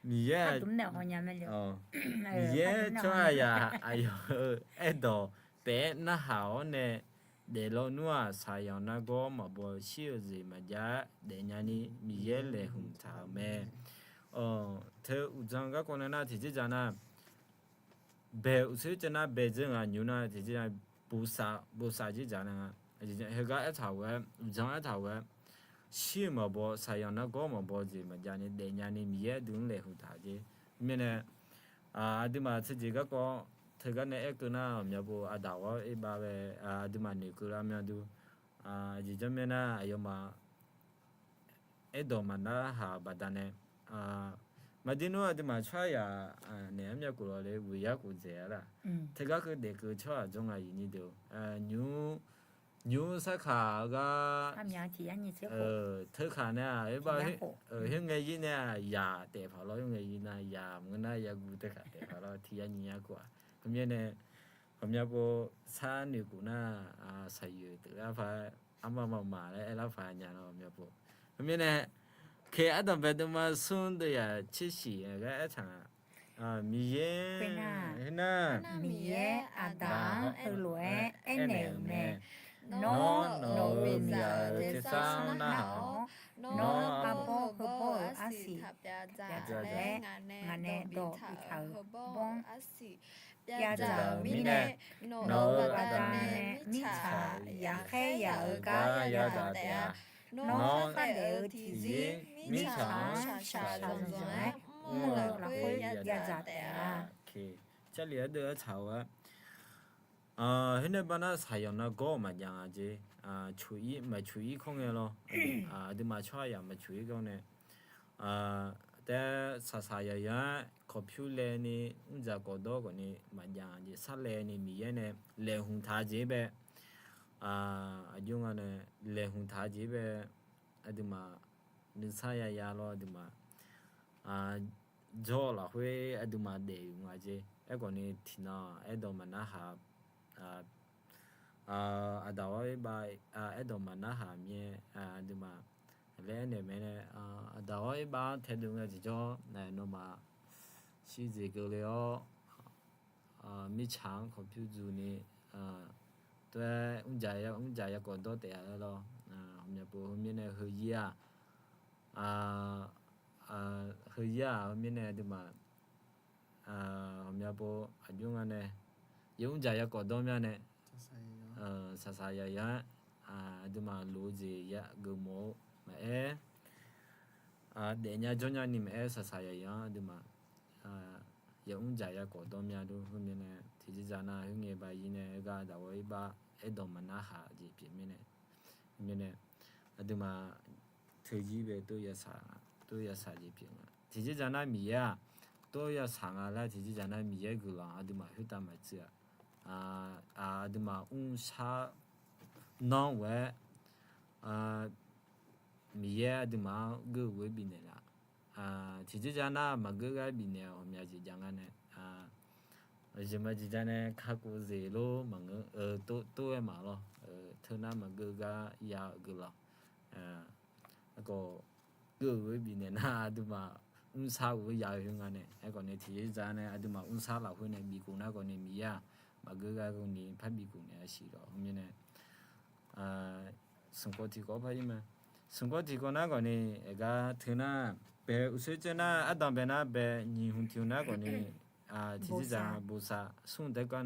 Miqyaer-aq, Miqyaer tsawrhaqzaq aqyawf-euq aerdawq taef-aer narhaq-awr nae daeflawnmr-aq, saqyanq nargawr maqbaw shir-eu jeq maqjav-aer daefnya ni Miqyaer laeqhmq taq-euq mae. Teu uqdzan garkawv nae nar tiqjeq dzaq nar, bae uqtser caev nar bae dzeur nga nymr nar tiqjeq nar, bosav jeq dzaq nar nga. Heugar aertaq-aer, uqdzan aertaq-aer, shir-eu maqbaw saqyanq nargawr maqbaw jeq maqjav ni daefnya ni Miqyaer aqdui-anr laeqhmq taq jeq. Mirnae, aqduimaf teujeq garkawv teugar nae aerkeuv nar, aqmyanpov aqdaq ghawr-eu erbav bae, aqduimaf noeqkeuv lar myanr dur. Aqjeq janr myanr nar aqyawfmaf aerdawq maqnarhaq-eu baqdanae, maqdir nmr aqduimaf tsawrhaqzaq naeq-aer myavkhof lawq le, ghoeqyar khof dzaeq-a laq. Teugar keuv daefkeuv tsawrhaq jawr nga aqyuif nyir deuq-or. Nymr sarkaq-eu gar, teukaq nae-aq, khoerngae yir nae-aq yaq taef paq lawr, khoerngae yir nar yaq maqngeur nar yaguv teukaq taef paq lawr, tiq yar nyiq yar khof-aq. Khoermirnae, ghawqmya pov sar noeqkhof nar, saqyoeq teuf lar paq-aer, armar maqmaq laer aer lar paq nya lawr ghawqmya pov. Khoermirnae, ke ardanq bae deuvma smr deuv yaq tser shiq gar aertaq nga. Miqyaer, khoernar, Miqyaer aqdaq-anr heulof-aer aernaeq-euq mae. Nawr, nawq-euq miqzaq-euq tersar-anr narhaq-awr, nawr arbawr heubawr-euq arsiq taq byaqdzaq laer ngaq nae dawq biftaq-euq heubawr-anr arsiq byaqdzaq-euq mirnae, nawq-euq baqdanae mirtsaq yaqkhaer yaq-euq gar yadaq taef-a. Nawr khardaef-eu tiqzir mirtsaq-anr shaqshaq zanqzanq-aer mr-eu lafkhoer yadzaq taef-a. Jarlif ardeuv aertaq-eu-aer, khoernae baqnar saqyanq nargawr-eu maqjav nga jeq. Coq-ir maqcoq-ir kawr ngae lawr. Aqduimaf tsawrhaqzaq maqcoq-ir kawr nae, taef saqsaq yaqyaq-aer kawqpyur laeni mrdzaq kawqdawr khawfni maqjav nga jeq. Sarlaeni Miqyaer nae laeqhmq taq-eu jeq bae, aqjox nga nae laeqhmq taq-eu jeq bae, aqduimaf nuisar yaya lawr aqduimaf jawr-eu lafkhoer aqduimaf daef-euq nga jeq. Aerkhawfni tiqnan aerdawq maqnarhaq, aqdaq-awr erbav, aerdawq maqnarhaq mir-aer, aqduimaf laer aernaeq mae nae, aqdaq-awr erbav-anr taedov ngae tiqjawr, nawmaf shirjeq keuvle-awr, mirtsaq-anr kawqpyur dzuqni, tov-aer mrjaq ya, mrjaq ya kawf dawr taef-a laer lawr. Ghawqmya pov heumirnae heuzir-aq, heuzir-aq heumirnae aqduimaf, ghawqmya pov aqjox nga nae, ya mrjaq ya kawf dawr mya nae, saqsaq yaqyan-aer, aqduimaf lof-eu jeq ya geufmawf-eu maqaer, daefnya jawrnya ni maqaer, saqsaq yaqyan-anr aqduimaf ya mrjaq ya kawf dawr mya dur. Heumirnae tiqjeqzaq nav khoerngae baqir nae heugar daqghawq ir bar aerdawq maqnarhaq jeq pyeuf mirnae, mirnae aqduimaf teuzir bae tov yasaq jeq pyeuf nga. Tiqjeqzaq nar Miqyaer-aq tov yasaq nga laer, tiqjeqzaq nar Miqyaer guiqlanq aqduimaf khoertav maqtsuif-aq, aqduimaf mrshar nanr-aer Miqyaer aqduimaf-anr geur-eu ghoer bifnaeq laf. Tiqjeqzaq nar maqgeur gar bifnaeq-eu ghawqmya jeq jav nga nae, aqjeq maqjeq jav nae kakhof zeq lor maqngeur-eu tov-aer maqlawr. Teunar maqgeur gar ya-eu guiqlanq, aerkhawf geur-eu ghoer bifnaeq nar aqduimaf mrshar ghof ya-eu khoer nga nae, aerkhawf nae tiqjeqzaq nae aqduimaf mrshar lafkhoer nae bikhof nar khawf ni Miqyaer-aq maqgeur gar ni parbi khof naeq-a siq lawr. Heumirnae smq kawv tiq kawv par ir ma. Smq kawv tiq kawv nar khawf ni, aergar teunar, bae uqsoer teunar ardanq bae nar bae nyiq hmq tiq hmq nar khawf ni, tiqjeqzaq bosav smr dae kawv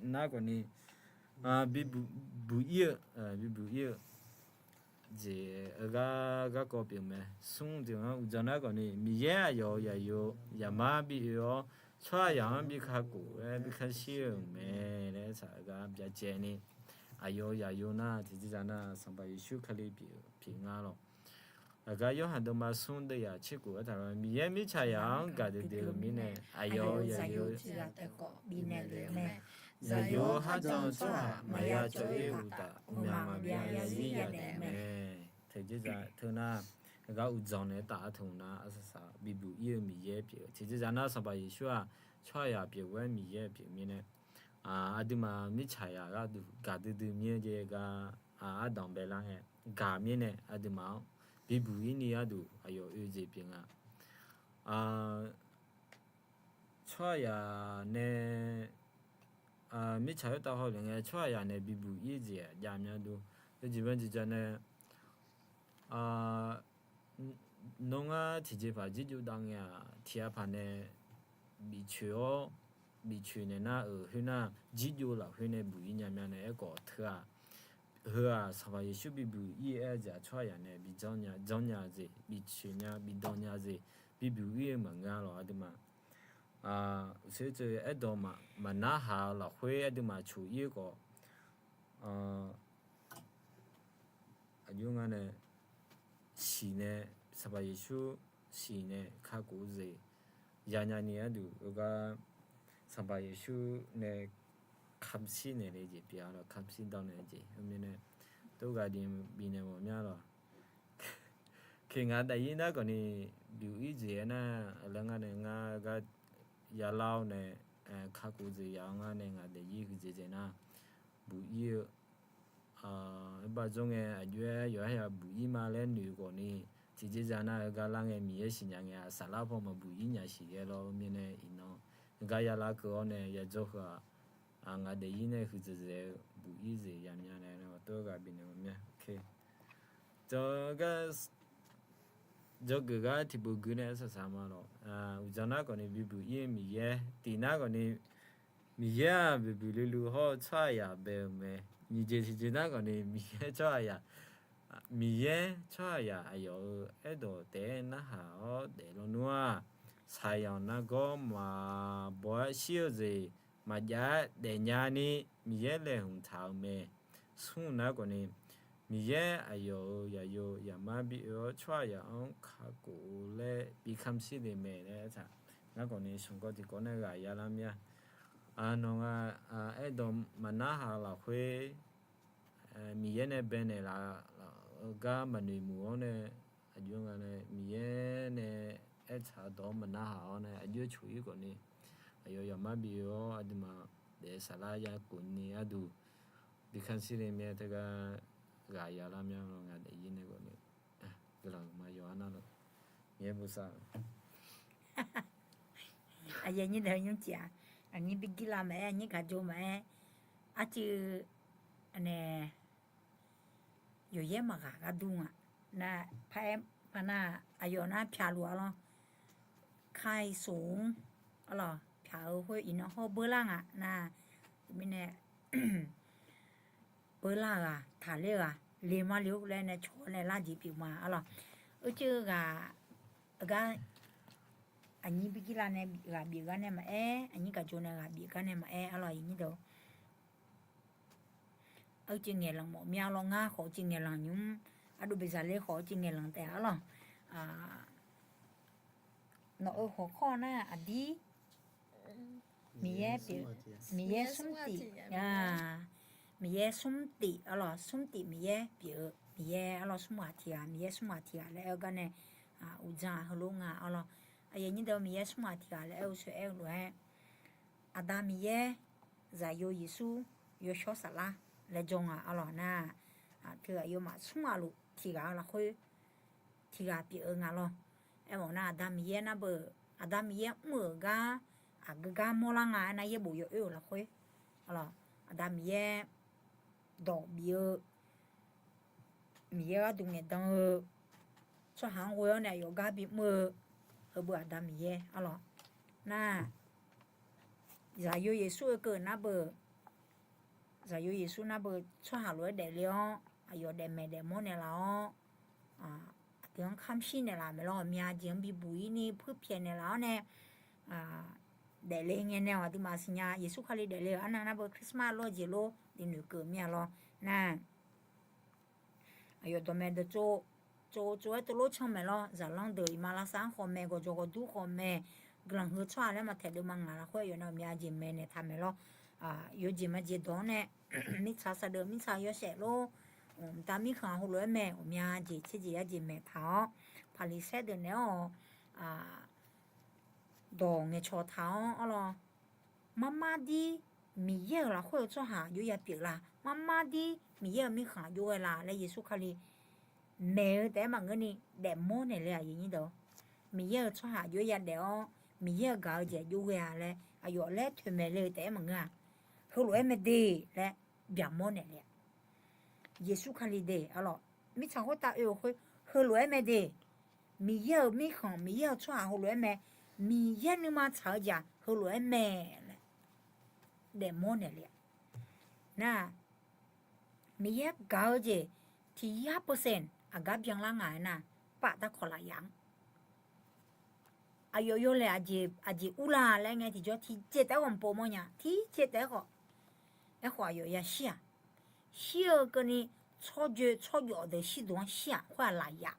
nar khawf ni, bibuq ir-eu, bibuq ir-eu jeq-eu gar garkawv pyeuf mae. Smr tiq hmq-anr uqdzan nar khawf ni, Miqyaer aqyawf-euq zaqyo zaqmar bi oe-awr, tsawrhaqzaq-anr bi kakhof-aer bi kanr shir-euq mae laer saq-eu gar byacaevni, aqyawf-euq zaqyo nar tiqjeqzaq nar Sanqpaq Yeqsur Kali pyeuf nga lawq. Aqgar Yorhaq deuvma smr deuvyaq tserkhof aertaq-a, Miqyaer mirtsaqzaq-anr gaqdui dui-eu mirnae, aqyawf-euq zaqyo tiq ghaq taef khawf bifnaeq lef-eu mae. Zaqyo kharjan-eu tsawrhaq maqya cawv-ir uqtaf, mqmaq maqbyav yazir yadaef-eu mae. Tiqjeqzaq teunar, aqgar uqdzan nae taf-a teu nar arsaq saq bibuq ir-eu Miqyaer pyeuf-eu. Tiqjeqzaq nar Sanqpaq Yeqsur-aq tsawrhaqzaq pyeuf-aer Miqyaer pyeuf mirnae, aqduimaf mirtsaqzaq gharduq gaqdui dui mir-eu jeq gar, ardanq baelar ngae, gaq mirnae aqduimaf-anr bibuq ir ni gharduq aqyawf oe jeq pyeuf nga. Tsawrhaqzaq nae, mirtsaq khoertav hawlef ngae tsawrhaqzaq nae bibuq ir jeq-aq jav mya dur. Yawjeq maqjeq jav nae, nawr ngar tiqjeqpaq jirjov dav ngae-aq, tiq ghaq paq nae bifcoeq-awr, bifcoeq naeq nar-euq khoernar, jirjov lafkhoer nae buq ir nya mya nae aerkhawf teu-aq, heu-aq Sanqpaq Yeqsur bibuq ir-aer-eu jeq-aq tsawrhaqzaq nae bi janr nya, janr nya-eu jeq, bifcoeq nya, bidanq nya-eu jeq, bibuq ir-eu maqngeur lawq aqduimaf. Uqshoe teu aerdawq maqnarhaq-eu lafkhoer aqduimaf coq ir-eu khawf, aqjox nga nae siqnae, Sanqpaq Yeqsur siqnae kakhof-eu jeq yanya ni gharduq heugar Sanqpaq Yeqsur nae kamq shir naeq le jeq pyeuf-a lawq, kamq shir danq naeq jeq. Khoermirnae, tov ghaq diq bifnaeq mawf mya lawq. Khe ngaq daefzir nar khawf ni, buq ir jeq aernar, aqlawr ngar nae ngar gar yalar-awr nae, kakhof jeq yaq-awr ngar nae ngaq daefzir huiqdzaeq dzaeq nar, buq ir-eu, bar jawr ngae aqjox-aer yawqha yaq buq ir ma laer noeq khawf ni, tiqjeqzaq nar heugar lar ngae Miqyaer siqnya ngae-aq, saflar paw maqbuq ir nya siq ghae lawr mirnae iqnan, heugar yalar keuv-awr nae yadzawr heu-aq, ngaq daefzir nae huiqdzaeq dzaeq-eu buq ir jeq yamya nae tov ghaq bifnaeq mawf mya. Jawrgar dzawgeuf gar tiqpov gui nae arsaq saq ma lawq. Uqdzan nar khawf ni bibuq ir-eu Miqyaer, tiq nar khawf ni Miqyaer-aq buiqbuiq luiv luiv hawr-eu tsawrhaqzaq bae-euq mae. Nyiq jeq tiqjeq nar khawf ni Miqyaer tsawrhaqzaq, Miqyaer tsawrhaqzaq aqyawf-euq aerdawq taef-aer narhaq-awr daef lawnmr-aq, saqyanq nargawr maqbaw-aer shir-eu jeq maqjav-aer daefnya ni Miqyaer laeqhmq taq-euq mae. Smr nar khawf ni Miqyaer aqyawf-euq zaqyo zaqmar bi oe-awr tsawrhaqzaq-anr kakhof laer bi kamq shir le mae laer aertaq. Nar khawf ni smq kawv tiq kawv nae ghaq yalar mir-a. Nawq nga aerdawq maqnarhaq lafkhoer Miqyaer nae baenaeq laf-eu gar maqnoeq muiq-awr nae, aqjox nga nae Miqyaer nae aertaq dawq-anr maqnarhaq-awr nae aqjox coq ir khawf ni, aqyawf zaqmar bi oe-awr aqduimaf daef saflar ya khof ni gharduq bi kamq shir le mae. Teugar ghaq yalar mir-a lawq, ngaq daefzir nae khawf ni guiqlanq maqyaw-a nar lawq. Miqyaer bosav-eu Aqyuif aqnyir nae nymr tiq-aq, aqnyir bi gir lar maqaer, aqnyir gaq jov maqaer, arcuiv Anae, yawqyaer maqghaq ghardur nga. Nar, paraer paqnar, aqyawf nar pyaq luf-a lawr. Kaisoq-anr, arlawq, pyaq-eu khoer iqnan hawr beurlar nga nar, teumirnae, beurlar-eu-aq taqler-eu-aq le ma le-or laer nae cawq-awr nae larjeq pyeuf ma arlawq. Uicuiv ghaq, gar, aqnyir birgir lar nae ghaq bif gar nae maqaer, aqnyir gaq jov nae ghaq bif gar nae maqaer arlawq, aqnyir deuq. Uicuiv ngaeqlanq mawf mya lawr, ngar khawf uicuiv ngaeqlanq nymr, ardov beqzaqler khawf uicuiv ngaeqlanq taef arlawq. Nawq-euq khawqkhawr nar aqdir Miqyaer pyeuf, Miqyaer smr tif, Miqyaer smr tif arlawq, smr tif Miqyaer pyeuf-eu Miqyaer arlawq, smr ghaq tiq ghaq, Miqyaer smr ghaq tiq ghaq laer aer-eu gar nae, uqdzan-aq heulof nga arlawq. Aqyuif aqnyir deuq, Miqyaer smr ghaq tiq ghaq laer aer-eu sheu aer-eu lof-aer, Aqda Miqyaer, Zaqyo Yeqsur, Yawshawr Saflar laer jawr nga arlawq nar, teughaq yawmaf smr ghaq luf tiq ghaq-eu lafkhoer tiq ghaq pyeuf-eu nga lawr. Aermawf nar Aqda Miqyaer nar beu, Aqda Miqyaer mr-euq gar aqgeu gar mawrlar nga aernar yaerbof yawoer-euq lafkhoer, Aqda Miqyaer dawq bif-eu, Miqyaer gharduq ngaeqdan-eu, tsawrhaq-anr ghoe-awr nae aqyawf gar bimr-eu, heubeu Aqda Miqyaer arlawq. Nar, Zaqyo Yeqsur-eu keuv nar beu, Zaqyo Yeqsur nar beu tsawrhaq lof-aer daefle-awr aqyawf daefmaeq daefmawr naeqlaf-awr, aqdui-anr kamq shir naeqlaf maeq lawr, aqmya jeq-anr bibuq-ir ni puirpyaeq naeqlaf-awr nae daefle ngae nae-awq aqduimaf siqnya. Yeqsur Kali daefle-euq arnav nar beu Christmas lor jeq lor dinoeq keuv mir-a lawr. Nar, aqyawf dawqmaeq dawqtsov, tsov tsov-aer teulof can maeq lawr. Zaqlanr deuq iqmalavshav-anr khawf maeq, gawqjawq gawqdur khawf maeq, guiqlanq heu tsawrhaq laer maqtaeq deuvma ngaq lafkhoer aqyawf nae aqmya jeq maeq naeq taq maeq lawr. Yawjeq majeq dawq-anr nae mirtsaq saqdeuq mirtsaq yawshaef lor, mqtav mirkhanq heulof-aer mae, ghawqmya jeq tserjeq yajeq maeq taq-awr, Paqliqsaer deuq naeq-awr dawq ngaeqcawq taq-awr arlawq, marmar dir Miqyaer-euq lafkhoer-eu tsawrhaq jov ya pyeuf la? Marmar dir Miqyaer-euq mirkhanq jov ghae la laer Yeqsur Kali maeq-eu taef-aer maqngeur ni daefmawr naeqle-aq, Miqyaer-euq tsawrhaq jov ya daef-awr Miqyaer-euq gaq-eu jeq jov ghae-a laer aqyawf laer toeqmaeq le-eu taef-aer maqngeur-a. Heulof-aer mae de laer byaqmawr naeqle-a. Yeqsur Kali de arlawq, mirtsaq khoertav oe-euq khoer heulof-aer mae de. Miqyaer-euq mirkhanq, Miqyaer-euq tsawrhaq heulof-aer mae. Miqyaer nuima tsaq-eu jeq-aq heulof-aer mae laer daefmawr naeqle-a. Nar, Miqyaer gaq-eu jeq tiq yar percent aqgar byanlar nga-aer nar, pav darkawq lafyaf-anr aqyawf yawlaeq aqjeq urla laer ngae tiqjawr tiqjeq taef-aer khawf mqpov mawrnya, tiqjeq taef-aer khawf. Aerkhawf aqyawf yashir-aq, shir-eu keuvni tsawrjoe tsawrjawf deuq shirduq-anr shir-aq khoer-aq lafyaf.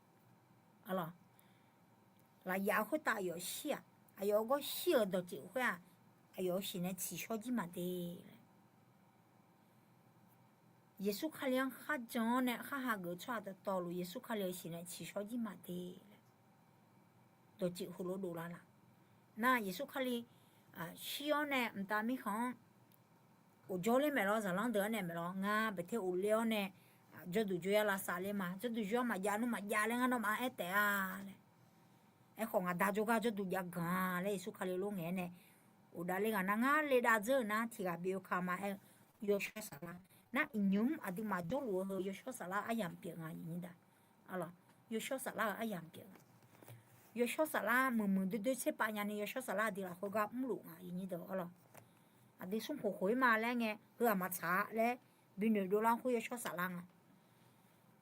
Lafyaf-eu khoertav aqyawf shir-aq, aqyawf gawr shir-euq dawqtsuif khoer-aq, aqyawf-euq siqnae tsiqshawr jir maqde laer. Yeqsur Kali-anr kharjan-awr nae khar hageuf-eu tsawrhaq dawqtawvluf Yeqsur Kali-euq siqnae tsiqshawr jir maqde laer dawqtsuif heulof dovlar laf. Nar Yeqsur Kali shir-awr nae mqtav mirkhanq-anr ghofjawr ler maeq lawr, zaqlanr deuq-anr nae maeq lawr, ngar baeqter ghofler-awr nae jawrduq jawryar lavsav ler ma. Jawrduq jawryar maqjav nmr maqjav laer ngar nawmaf-anr aer taef-a laer. Aerkhawf ngaq Da jawrgar jawrduq jav ganq-a laer Yeqsur Kali lof ngaeq-aer nae ghofdav ler ghaq nar, ngar le dav dzeur-euq nar tiq ghaq bif-eu ka ma aer-eu, Yawshawr Saflar. Nar iqnymr aqduimaf jawrluf-eu heu Yawshawr Saflar aryamq pyeuf nga, iqnyir da. Yawshawr Saflar-euq aryamq pyeuf nga. Yawshawr Saflar muiqmuiq doerdoer tserpav nyani Yawshawr Saflar aqdui lafkhoer gar mrluf nga, iqnyir da arlawq. Aqdui smrkhof khof-ir ma laer ngae, heu-aq maqtsaq-a laer binoeq dovlar khoer Yawshawr Saflar nga.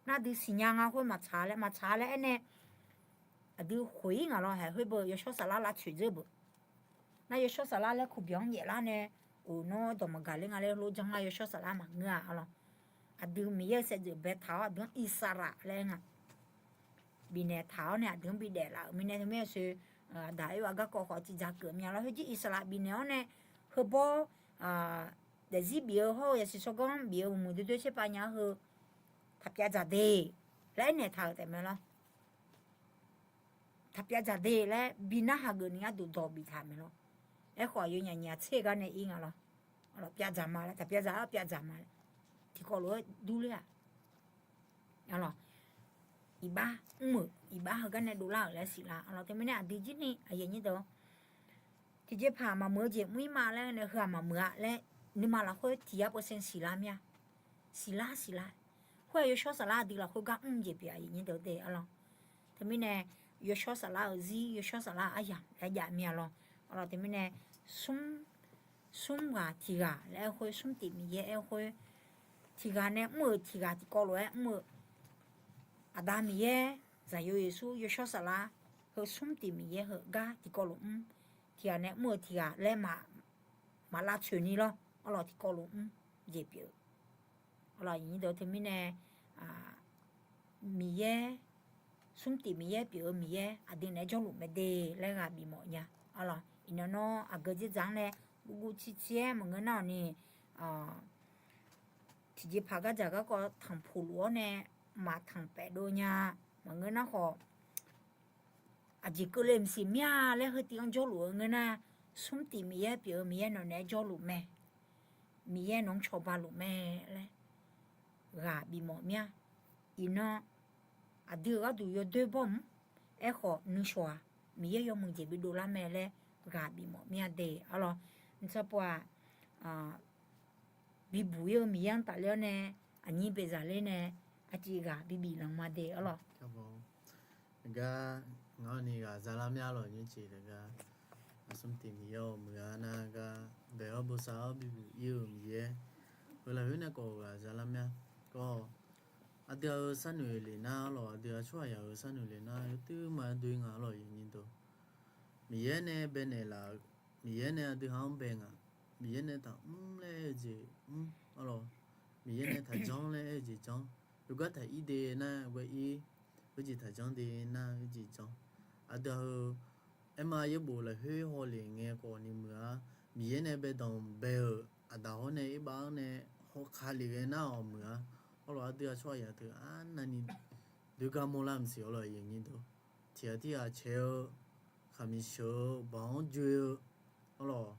Nar dui siqnya nga khoer maqtsaq-a laer, maqtsaq-a laer aernae, aqdui khof-ir ngaq lawr haeq khoer beu Yawshawr Saflar lavtsoeq dzeur beu. Nar Yawshawr Saflar laer kuqbyanq-anr yaeflar nae, oq nawr dawq maqgaq ler nga laer lof jan nga, Yawshawr Saflar maqngeur-a arlawq. Aqdui Miqyaer-euq saevdzeuf baetaq-awr aqdui-anr Irsaqlaq laer nga. Bifnaeq taq-awr nae aqdui-anr bidaef laf-euq mirnae teumirnae soe, aqdaq oer-eu garkawv khawf tiqdzaq keuv mya lawr. Khoerjir Irsaqlaq bifnaeq-awr nae, heubawr daefzir bif-eu hawr-eu yasiq tsawrganr bif-eu muiqmuiq doerdoer tserpav nya-ar heu, taqpyav dzaq de laer aernaeq taq-euq taef mae lawr. Taqpyav dzaq de laer bi narhaq geuf ni gharduq dawq biftaq mae lawr. Aerkhawf aqyawfnyaf nyiq ghaq tser gar nae ir nga lawr. Pyav dzaq ma laer, taqpyav dzaq-ar pyav dzaq ma laer tiqkawv lof-aer durler-aq. Iqbax mr-euq iqbax heugar nae dovlar-euq laer siqlar arlawq. Teumirnae aqdui jir ni aqyuif aqnyir deuq, tiqjeqpaq maqmuiq-eu jeq mr-ir ma laer nae heu-aq maqmuiq-a laer nuima lafkhoer tiq yar percent siqlar mir-a. siqlar siqlar. Khoer-aq yawshawr saflar aqdui lafkhoer gar mr jeq pyeuf-a, aqyuif nyir deuq de arlawr. Teumirnae yawshawr saflar-euq zir, yawshawr saflar aryamq laer jav mir-a lawr. Arlawr teumirnae smr, smr ghaq tiq ghaq laer aer khoer, smr tif Miqyaer aer khoer, tiq ghaq nae mr-euq tiq ghaq tiqkawv lof-aer mr-eu Aqda Miqyaer, Zaqyo Yeqsur, yawshawr saflar, heu smr tif Miqyaer heu gar tiqkawv lof mr. Tiq ghaq nae mr-eu tiq ghaq laer maq lavtsoeq ni lawr. Arlawr tiqkawv lof mr jeq pyeuf-eu. Arlawr aqyuif nyir deuq teumirnae Miqyaer, smr tif Miqyaer pyeuf-eu Miqyaer aqdui naeq-aer jawrluf mae de laer ghaq bifmawf nya. Arlawr iqnan nawr aqgeu dzerdzaq-anr nae guvguv civciv-aer maqngeur nar-awq ni, tiqjeqpaq gardzaq garkawv tanqpuq luf-awr nae maqtanq paef dov nya. Maqngeur nar khawf, aqjeq keuvle maqsiq mir-a laer heutiv-anr jawrluf-eu ngeur nar, smr tif Miqyaer pyeuf-eu Miqyaer nawq naeq-aer jawrluf mae. Miqyaer nawq-anr cawba luf mae laer ghaq bifmawf mir-a. Iqnan aqdui-euq gharduq yawdoer bawr mr. Aerkhawf nuishawq-aq Miqyaer yawmuiq jeq bidov lar mae laer ghaq bifmawf mir-a de. Arlawr mqtsanr pov-aq, bibuq ir-eu Miqyaer-anr tafler-awr nae, aqnyir baeqzaq ler nae, aqciv ghaq bibif lanq ma de arlawr. Gar ngaq-awr ni ghaq zalar mir-a lawq nymrcif laer gar, aqsmr tif Miqyaer-awq muiq-a nar gar, bae-awr bosav-awr bibuq ir-eu Miqyaer, heu lafkhoer nae khawf ghaq zalar mir-a. Kawr, aqdui-aq-euq sharnoeq le nar arlawr, aqdui-aq tsawrhaqzaq-euq sharnoeq le nar yawtuir ma doe nga arlawr aqyuif nyir deuq. Miqyaer nae baenaeq laf-eu, Miqyaer nae aqdui ha-anr bae nga, Miqyaer nae taqmr laer aer-eu jeq mr arlawr, Miqyaer nae taqjanr laer aer-eu jeq janr, yawgar taq ir de nar ghae ir, heujeq taqjanr de nar heujeq janr. Aqdui-aq-euq aerma yaerbof lafkhoer hawle ngae khawf ni muiq-a. Miqyaer nae baedanq bae-euq aqdaq hawr nae aerbav-anr nae hawkaq le ghae nar-awq muiq-a. Arlawr aqdui-aq tsawrhaqzaq teu arnavni doegar mawrlar maqsiq arlawr aqyuif nyir deuq. Tiqghaq tirghaq caeq-eu, khaqmiq sheuq-eu, baq-anr joe-eu arlawr,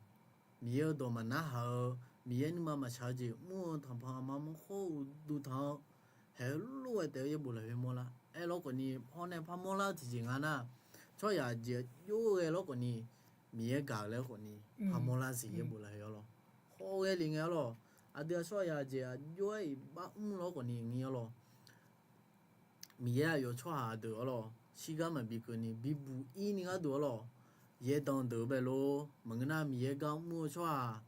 Miqyaer-eu dawq maqnarhaq-eu, Miqyaer nuima maqshaq-eu jeq mr-eu tanqpanq aqma manr khawr uqduq tanq-eu, haeq-eu lof-aer taef-eu yaerbof lafkhoer mawrlar. Aerlawr khawf ni hawr nae par mawrlar-eu tiqjeq nga nar, tsawrhaqzaq jeq aqjox-aer ghae lawr khawf ni, Miqyaer gaq-eu laer khawf ni par mawrlar siq yaerbof lafkhoer arlawr. Hawr ghae le ngae arlawr, aqdui-aq tsawrhaqzaq jeq aqjox-aer iqbax mr lawr khawf ni ngir arlawr. Miqyaer aqyawf tsawrhaq deuq arlawr shirgar maqbi keuvni bibuq ir ni gharduq arlawr, yaerdanq deuq-eu bae lor. Maqngeur nar Miqyaer gar mr-eu tsawrhaq,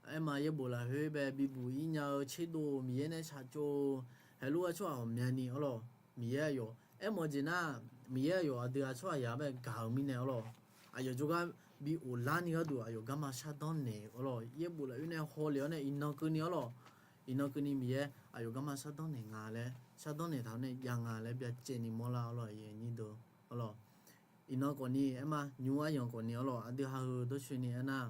aerma yaerbof lafkhoer bae bibuq ir nya-eu tserdov Miqyaer nae shaqtsov-eu, haeq lof-aer tsawrhaq ghawqmyani arlawr, Miqyaer aqyawf aermawf-eu jeq nar, Miqyaer aqyawf aqdui-aq tsawrhaqzaq bae gaq-eu mirnae arlawr, aqyawf jawrgar bi of larni gharduq aqyawf garma shardanr naeq-eu arlawr, yaerbof lafkhoer nae hawle-awr nae iqnan keuvni arlawr, iqnan keuvni Miqyaer aqyawf garma shardanr naeq nga laer, shardanr naeq taq-awr nae jav nga laer byacaevni mawrlar arlawr aqyuif nyir deuq arlawr. Iqnan khawf ni aerma nymr aryamq khawf ni arlawr aqdui ha-eu dawrcoeni aernar,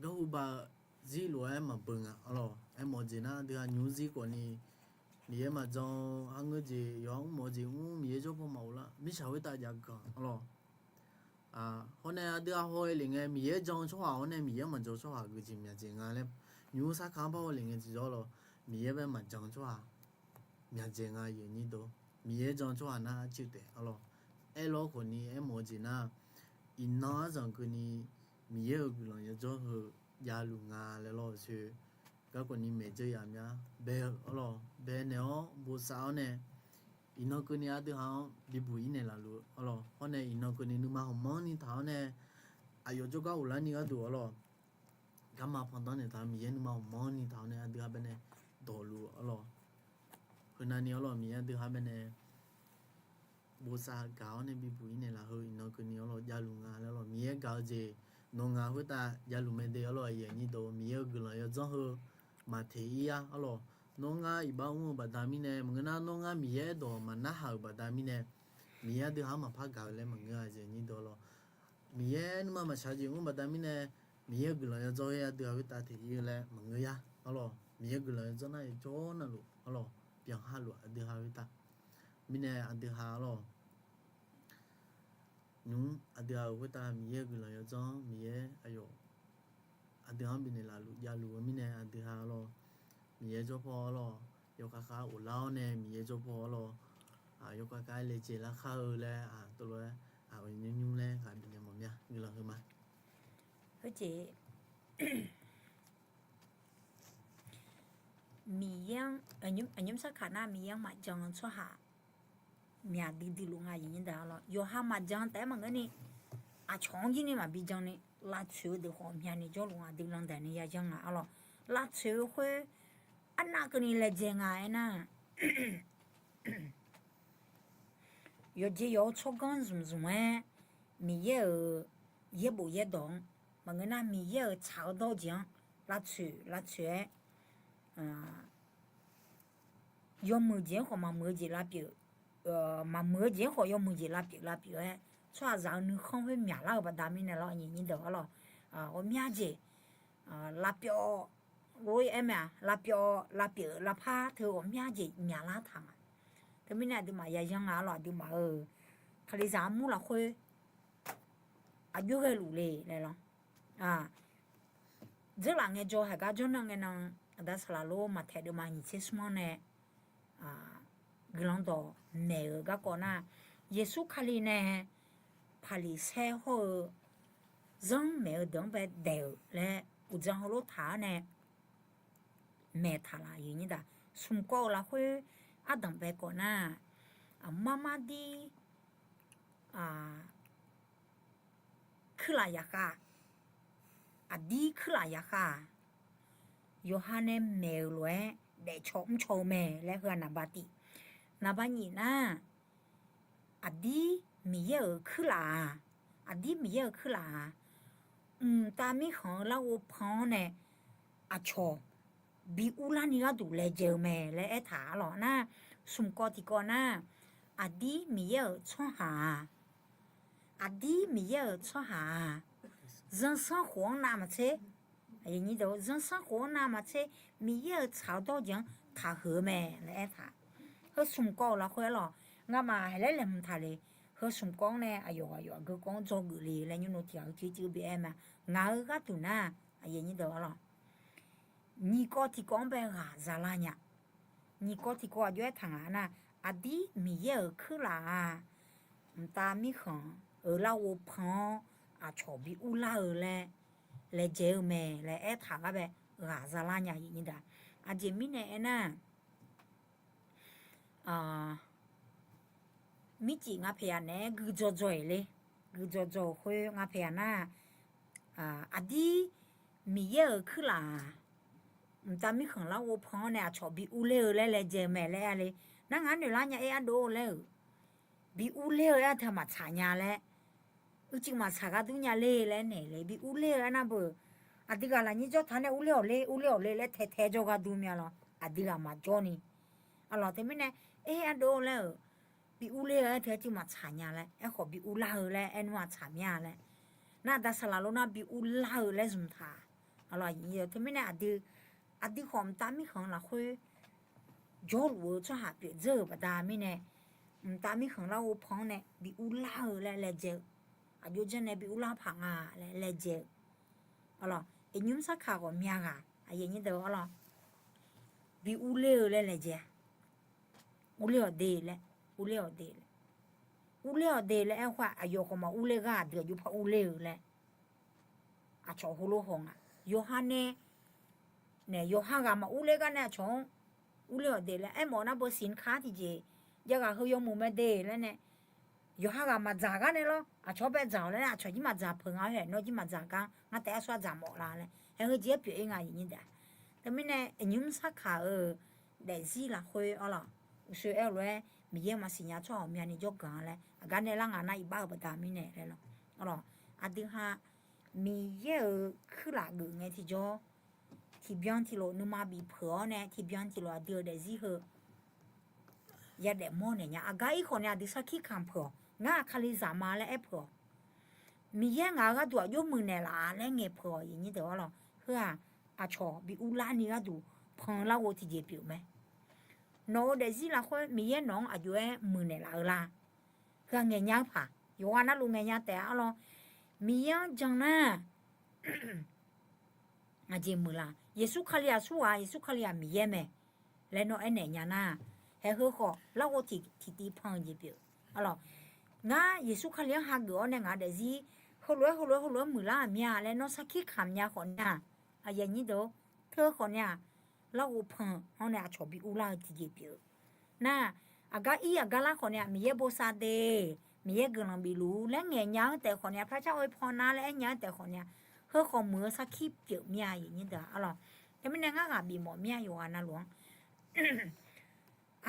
garhu ba-eu zir lof-aer maqbeu nga arlawr. Aermawf-eu jeq nar aqdui ha nymr zir khawf ni, Miqyaer maqjan-eu harngeur jeq yawqha mr mawf-eu jeq mr, Miqyaer jawrpaw maqghov lar mirtsaq khoertav jav ganq arlawr. Hawr nae aqdui ha haw-aer le ngae Miqyaer jan-eu tsawrhaq hawr nae Miqyaer maqjan-eu tsawrhaq geujeq myaqdzaeq nga laer, nymr sarkar-anr par haw le ngae tiqjawr lawr, Miqyaer bae maqjan-eu tsawrhaq myaqdzaeq nga yawqnyir deuq. Miqyaer jan-eu tsawrhaq nar arcuiv taef arlawr. Aerlawr khawf ni aermawf-eu jeq nar, iqnan arzanq keuvni Miqyaer-euq guiqlanq yawdzanr heu javluf nga laer lawr-eu soe, garkawv ni maeq dzeur yaf mya bae-eu arlawr, bae naeq-awr bosav-awr nae, iqnan keuvni aqdui ha-anr bibuq ir naeq laf luf arlawr. Hawr nae iqnan keuvni nuima hawqmanrni taq-awr nae, aqyawf jawrgar ghoflarni gharduq arlawr, garma pandanr naeq taq-eu Miqyaer nuima hawqmanrni taq-awr nae aqdui ha bae nae dawqluf arlawr. Heunav ni arlawr Miqyaer aqdui ha bae nae bosav gaq-awr nae bibuq ir naeq laf heu iqnan keuvni arlawr javluf nga laer arlawr, Miqyaer gaq-eu jeq nawr nga khoertav javluf mae de arlawr aqyuif aqnyir deuq. Miqyaer-euq guiqlanq yawdzanr heu maqteq ir-ar arlawr. Nawr ngar iqbax mr-eu baqda mirnae maqngeur nar, nawr ngar Miqyaer dawq maqnarhaq-euq baqda mirnae, Miqyaer aqdui ha-anr maqpar gaq-eu laer maqngeur-a aqyuif aqnyir deuq arlawr. Miqyaer nuima maqshaq-eu jeq mr-eu baqda mirnae, Miqyaer-euq guiqlanq yawdzanr khoer aqdui ha khoertav teq ir-eu laer maqngeur-a arlawr. Miqyaer guiqlanq yawdzanr nar yawdzanr navluf arlawr, byanqha luf aqdui ha khoertav. Mirnae aqdui ha arlawr, nymr aqdui ha-euq khoertav Miqyaer-euq guiqlanq yawdzanr Miqyaer aqyawf aqdui ha-anr bifnaeq laf luf javluf-eu mirnae aqdui ha arlawr, Miqyaer jawrpaw arlawr, yawkhav khav ghoflar-awr nae Miqyaer jawrpaw arlawr, yawkhav khav laejae lar khar-eu laer tov lof-aer, aqyawf nymr nymr laer ghaq bifnaeq mawf mya guiqlanq heu ma. Khoerjeq Miqyaer-anr, aqnymr sarkaq nar Miqyaer-anr maqjan-eu tsawrhaq myaq duidui luf nga aqyuif nyir deuq-a lawr. Yawqha maqjan taef-aer maqngeur ni, aqcawq-anr jir ni maqbi jan ni, lavtsoeq-eu deuq khawf myaq ni jawrluf nga, dui landaeq ni yayan nga-a lawr. Lavtsoeq-eu khoer arnav keuvni laejae nga aernar, yawqjeq yawq-eu tsawrganr zmq zmq-aer, Miqyaer-euq yaerbof yaerdawq-anr maqngeur nar, Miqyaer-euq tsaq-eu dawr jeq-anr lavtsoeq lavtsoeq-aer, yawmuiq jeq-anr khawf maqmuiq-eu jeq lavpyeuf, maqmuiq-eu jeq-anr khawf yawmuiq jeq lavpyeuf lavpyeuf-aer, tsawrhaqzaq-eu nuikhanr khoer myaqlar-eu baqda mirnae lawr, aqyuif nyir deuq-a lawr. Ghawqmya jeq lavpyawv, lof-aer mae-aq, lavpyawv lavpyeuf lavpar teu ghawqmya jeq myaqlar taq nga. Teumirnae aqduimaf yayan nga-a lawr, aqduimaf-euq Kalizaq armur lafkhoer aqjox ghaeluf le laer lawr. Dzeurlaf ngaejawr haiq gar jawrnan ngae nan, aqda saqlaq lor Maqtaeq deuvma nyiq tser smr-anr nae guiqlanq dawq maeq-euq garkawv nar, Yeqsur Kali nae Paqliqsaer hawr-eu zanr maeq-eu deuq-anr bae daeq-euq laer uqdzan heulof taq-awr nae maeq taq laf-euq nyir daq. Smq kawv-euq lafkhoer ardanq bae kawv nar, aqmar mardir kuirlaf yaqkhav, aqdir kuirlaf yaqkhav-aq, yawqha nae maeq-euq lof-aer daefcaw mrcaw-eu mae laer heu-aq naqba tif. Naqba nyiq nar, aqdir Miqyaer-euq kuirlaf-aq, aqdir Miqyaer-euq kuirlaf-aq, mqtav mirkhanq-eu larghov pan-awr nae aqcawq bi urlar ni gharduq laejae-eu mae laer aertaq-a lawr nar, smq kawv tiqkawv nar, aqdir Miqyaer-euq tsawrhaq-aq, aqdir Miqyaer-euq tsawrhaq-aq, zanrsanrkhof-anr navmaqtser, zanrsanrkhof-anr navmaqtser, Miqyaer-euq tsaq-eu dawr jeq-anr taqhuiq-eu mae laer aertaq. Heu smq kawv-euq lafkhoer-a lawr, ngamaf haeq laer laeqhmq taq le. Heu smq kawv-anr nae aqyawf aqyawf aqgeu kawv-anr dzawgeuf le laer nymr no tiq ghaq-eu cuiv cuiv-eu bi aer ma. Ngaq-euq gharduq nar, aqyuif nyir deuq-a lawr, nyiq kawv tiqkawv-anr bae ghaq zalar nya. Nyiq kawv tiqkawv aqjox aertaq ngaq nar, aqdir Miqyaer-euq kuirlaf-aq, mqtav mirkhanq-euq larghov pan-awr aqcawq bi urlar-eu laer laejae-eu mae laer aertaq gar bae ghaq zalar nya, aqyuif nyir deuq-a. Aqjeq mirnae aernar, mircif nga paeqyaq naeq-aer gui dzaw dzaw-iq le. Gui dzaw dzaw-euq khoer nga paeqyaq nar, aqdir Miqyaer-euq kuirlaf-aq, mqtav mirkhanq larghov pan-awr nae aqcawq bi urler-eu laer laejae-eu mae laer aer-a le. Nar ngaq-anr noeqlar nya-ir ardov laer-euq, bi urler-eu aer-a teu maqtsaq nya laer, uicuiv maqtsaq ghardur nya le laer naeq le, bi urler-eu aernar beu, aqdui ghaq lafnyir jawr taq nae urler-awq le, urler-awq le laer tae tae jawr ghardur mya lawr, aqdui ghaq maqjawr ni. Aqlawq teumirnae, aer ardov laer-euq, bi urler-eu aer teu-aer cuiv maqtsaq nya laer, aerkhawf bi urlar-eu laer aer nmr-aq tsaq mya laer. Nar aqda saqlaq lor nar bi urlar-eu laer zmq taq. Aqlawq, teumirnae aqdui, aqdui khawf mqtav mirkhanq lafkhoer jawrluf-eu tsawrhaq pyeuf dzeur-euq baqda mirnae, mqtav mirkhanq larghov pan-anr nae bi urlar-eu laer laejae-eu, aqjox janr nae bi urlar paq nga laer laejae-eu. Aqlawq, iqnymr sarkaq ghawqmya ghaq aqyuif nyir deuq-a lawr, bi urler-eu laer laejae-a. Urler-awq de laer, urler-awq de laer, urler-awq de laer aer khoer-aq, aqyawf khawf maqurler gar aqdui aqjox par urler-eu laer, aqcawq heulof haw nga. Yawqha nae, nae yawqha ghaq maqurler gar nae aqcawq-anr urler-awq de laer aermawf nar beu siqnkar tiqjeq, javghaq heu yawmuiq mae de laer nae, yawqha ghaq maqdzaq gar nae lawr, aqcawq-anr bae dzaq-awq laer nae aqcawq jir maqdzaq peuq nga-aer hae, nawr jir maqdzaq gar ngar taef-aer aqsur-aq dzaq mawf la laer aer-eu jeq-aer pyeuf-ir nga, aqyuif nyir deuq-a. Teumirnae iqnymr sarkaq-euq daefzir lafkhoer-a lawq, uqshoe aer-eu lof-aer Miqyaer maqsiq nya tsawrhaq ghawqmyani jawrganq-a laer aqgar nae lar ngaq nar iqbax-euq baqda mirnae laer lawr. Aqlawq, aqdui ha Miqyaer-euq kuirlaf geuf ngae tiqjawr, tiqbyan tiqlof nuima bif peuq-awr nae tiqbyan tiqlof aqdui-euq daefzir heu yadaef mawr naeq nya. Aqgar irkhawf ni aqdui sarkir kamq peuq-awq. Ngar-aq Kalizaq ma laer aer peuq-awq. Miqyaer ngaq-euq gharduq aqjox muiqnaeq laf-a laer ngaeq peuq-awq, aqyuif nyir deuq-a lawq. Heu-aq aqcawq bi urlar ni gharduq pan-eu larghov tiqjeq pyeuf mae. Nawq-euq daefzir lafkhoer Miqyaer nawq-anr aqjox-aer muiqnaeq laf-eu la? Heu-aq ngaeqnya-eu paq, yawqghaq navluf ngaeqnya taef-a lawr. Miqyaer-anr jan nar, aqjeq muiqlaf, Yeqsur Kali-aq aqsurghaq, Yeqsur Kali-aq Miqyaer mae laer nawr aernaeq nya nar, haeq heu khawf larghov tiq tiqtiv pan-eu jeq pyeuf. Aqlawq, ngar Yeqsur Kali-anr hageuf-awr nae ngaq-euq daefzir heulof-aer heulof-aer heulof-aer muiqlar-aq mir-a laer nawr sarkir kamq nya khawf nya, aqyuif nyir deuq, teu khawf nya-aq, larghov pan-anr nae aqcawq bi urlar-eu tiqjeq pyeuf-eu. Nar, aqgar ir aqgar lar khawf ni-aq, Miqyaer bosav de, Miqyaer guiqlanq bifluf-ur laer ngaeq nya-anr taef khawf ni-aq, parcar oe pan nar laer aer nya-anr taef khawf ni-aq, heukhawf muiq-eu sarkir pyeuf mir-a, aqyuif nyir deuq-aq, arlawq. Teumirnae ngar ghaq bifmawf mir-a, yawqghaq navluf-anr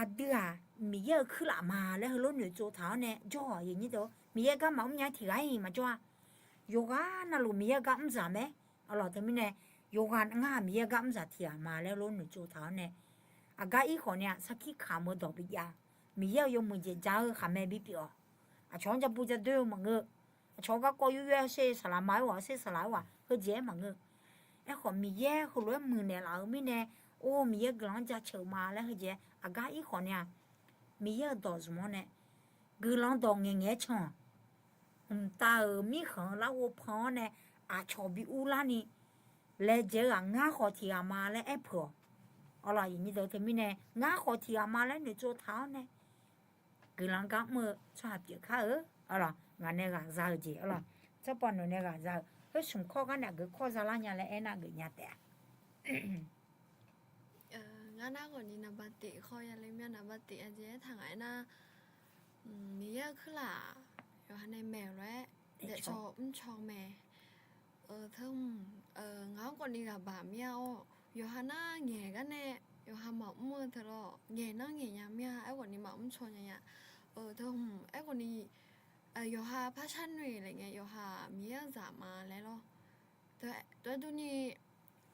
aqdui-aq, Miqyaer-euq kuirlaf ma laer heulof noeqtsov taq-awr nae jawr-aq, aqyuif nyir deuq, Miqyaer gar maqmr nya tiq ghaq-iq maqjawr-a. Yawqghaq navluf Miqyaer-eu gar mrzaq mae. Arlawq, teumirnae, yawqghaq ngar-aq Miqyaer-eu gar mrzaq tiq ghaq ma laer heulof noeqtsov taq-awr nae, aqgar ir khawf ni-aq, sarkir kamq-eu dawq bijav-eu, Miqyaer-euq yawmuiq jeq ja-eu khaqmae bipyeuf-awq. Aqcawq-anr ja bu ja doer-eu maqngeur. Aqcawq-eu garkawv yuryoer-a sher saqlaq ma-aer ghaq, sher saqlaq-aer ghaq, heujeq-aer maqngeur. Aerkhawf, Miqyaer heulof-aer muiqnaeq laf-eu mirnae, or, Miqyaer guiqlanq-anr jaceuq ma laer heujeq-aer aqgar ir khawf ni-aq, Miqyaer-euq dawq zmq-awr nae, guiqlanq dawq ngaeqngaeq-aer can-awq. Mqtav-euq mirkhanq-eu larghov pan-awr nae, aqcawq bi urlar ni laejae-eu ghaq ngar khawf tiq ghaq ma laer aer peuq-awq. Arlawq, aqyuif nyir deuq, teumirnae ngar khawf tiq ghaq ma laer noeqtsov taq-awr nae, guiqlanq gar mr-eu tsawrhaq pyeuf kar-eu. Arlawq, ngaq nae ghaq za-eu jeq, arlawq, tsawrpawv noeq nae ghaq za-eu khoer smq kawr gar nae aqgeu kawr za lar nya laer aernar geuf nya taef-a. Ngar nar khawf ni naqba tiq khawr ya le mir-a, naqba tiq aqjeq aertaq ngaq aernar, Miqyaer-eu kuirlaf yawqha nae maeq-euq lof-aer daefcaw mrcaw mae. Teu hmq, ngaq-anr khawf ni ghaq baq mir-a-awr, yawqha nar ngaeq gar nae yawqha maqmr-eu teu lawr, ngaeq nar ngaeq nya mir-a, aerkhawf ni maqmr caw nya nya. Teu hmq, aerkhawf ni yawqha parshar noeq laer ngae, yawqha Miqyaer-eu zaq ma laer lawr. Teu aer durni,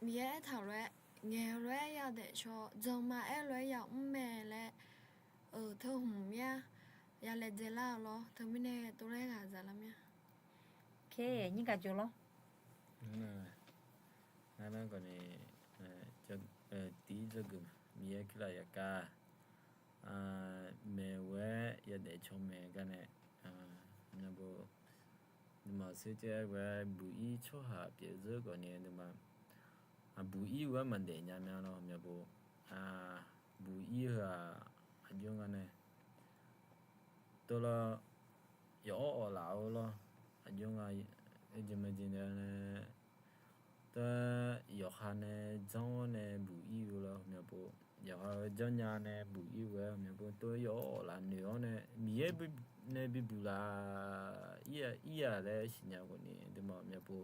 Miqyaer aertaq-euq lof-aer, ngaeq-eu lof-aer ya daefcaw, janma aer lof-aer ya mr mae laer, teu hmq mir-a, ya laejae lar-eu lawr. Teumirnae tov laer ghaq za lar mir-a. Nyir gaq jawr lawr. Ngar nar khawf ni, tiq ir dzawgeuf ma, Miqyaer kuirlaf yaqkar maeq-eu ghoer-aer ya daefcaw maeq gar nae, nya bo, nuima sher caer ghoer-aer buq ir tsawrhaq pyeuf dzeur khawf ni nuima, buq ir ghoer-aer maqdaef nya mya lawr, nya bo, buq ir heu-aq, aqjox nga nae tov lawr, yawf-awr awf laf-eu lawr, aqjox nga, jeq maqjeq nae, teu, yawqha nae janr-awr nae buq ir-eu lawr, nya bo, yawqha-eu janrnya nae buq ir-eu ghoer-aer, nya bo, tov yawf-awr awf laf noeq-awr nae Miqyaer nae bibuq laf ir-a laer siqnya khawf ni aqduimaf nya bo,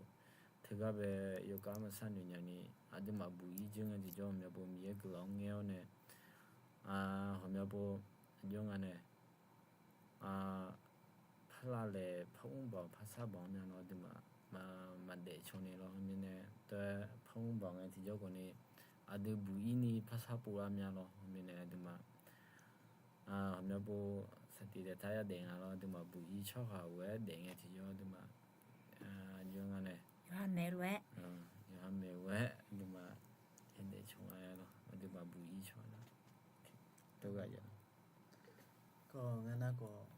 teugar bae yawkar maqsar noeq nya ni, aqduimaf buq ir dzeur ngae tiqjawr nya bo, Miqyaer guiqlanq-anr ngaer-awr nae, hawq nya bo, aqjox nga nae parlav laeq parmr baq-awq, parsar baq-awq nya lawr, aqduimaf maqdaef caw ni lawr, mirnae teu-aer parmr baq ngae tiqjawr khawf ni, aqdui buq ir ni parsar pov lar mya lawr, mirnae aqduimaf hawq nya bo, saqtiq daeqtar yadaef nga lawr, aqduimaf buq ir tsawrhaq ghoer-aer daef ngae tiqjawr aqduimaf, aqjox nga nae, yawqha maeq-eu lof-aer, yawqha maeq-eu ghoer-aer aqduimaf yadaef caw nga lawr, aqduimaf buq ir caw lar. Tov ghaq ya. Kawv ngar nar khawf,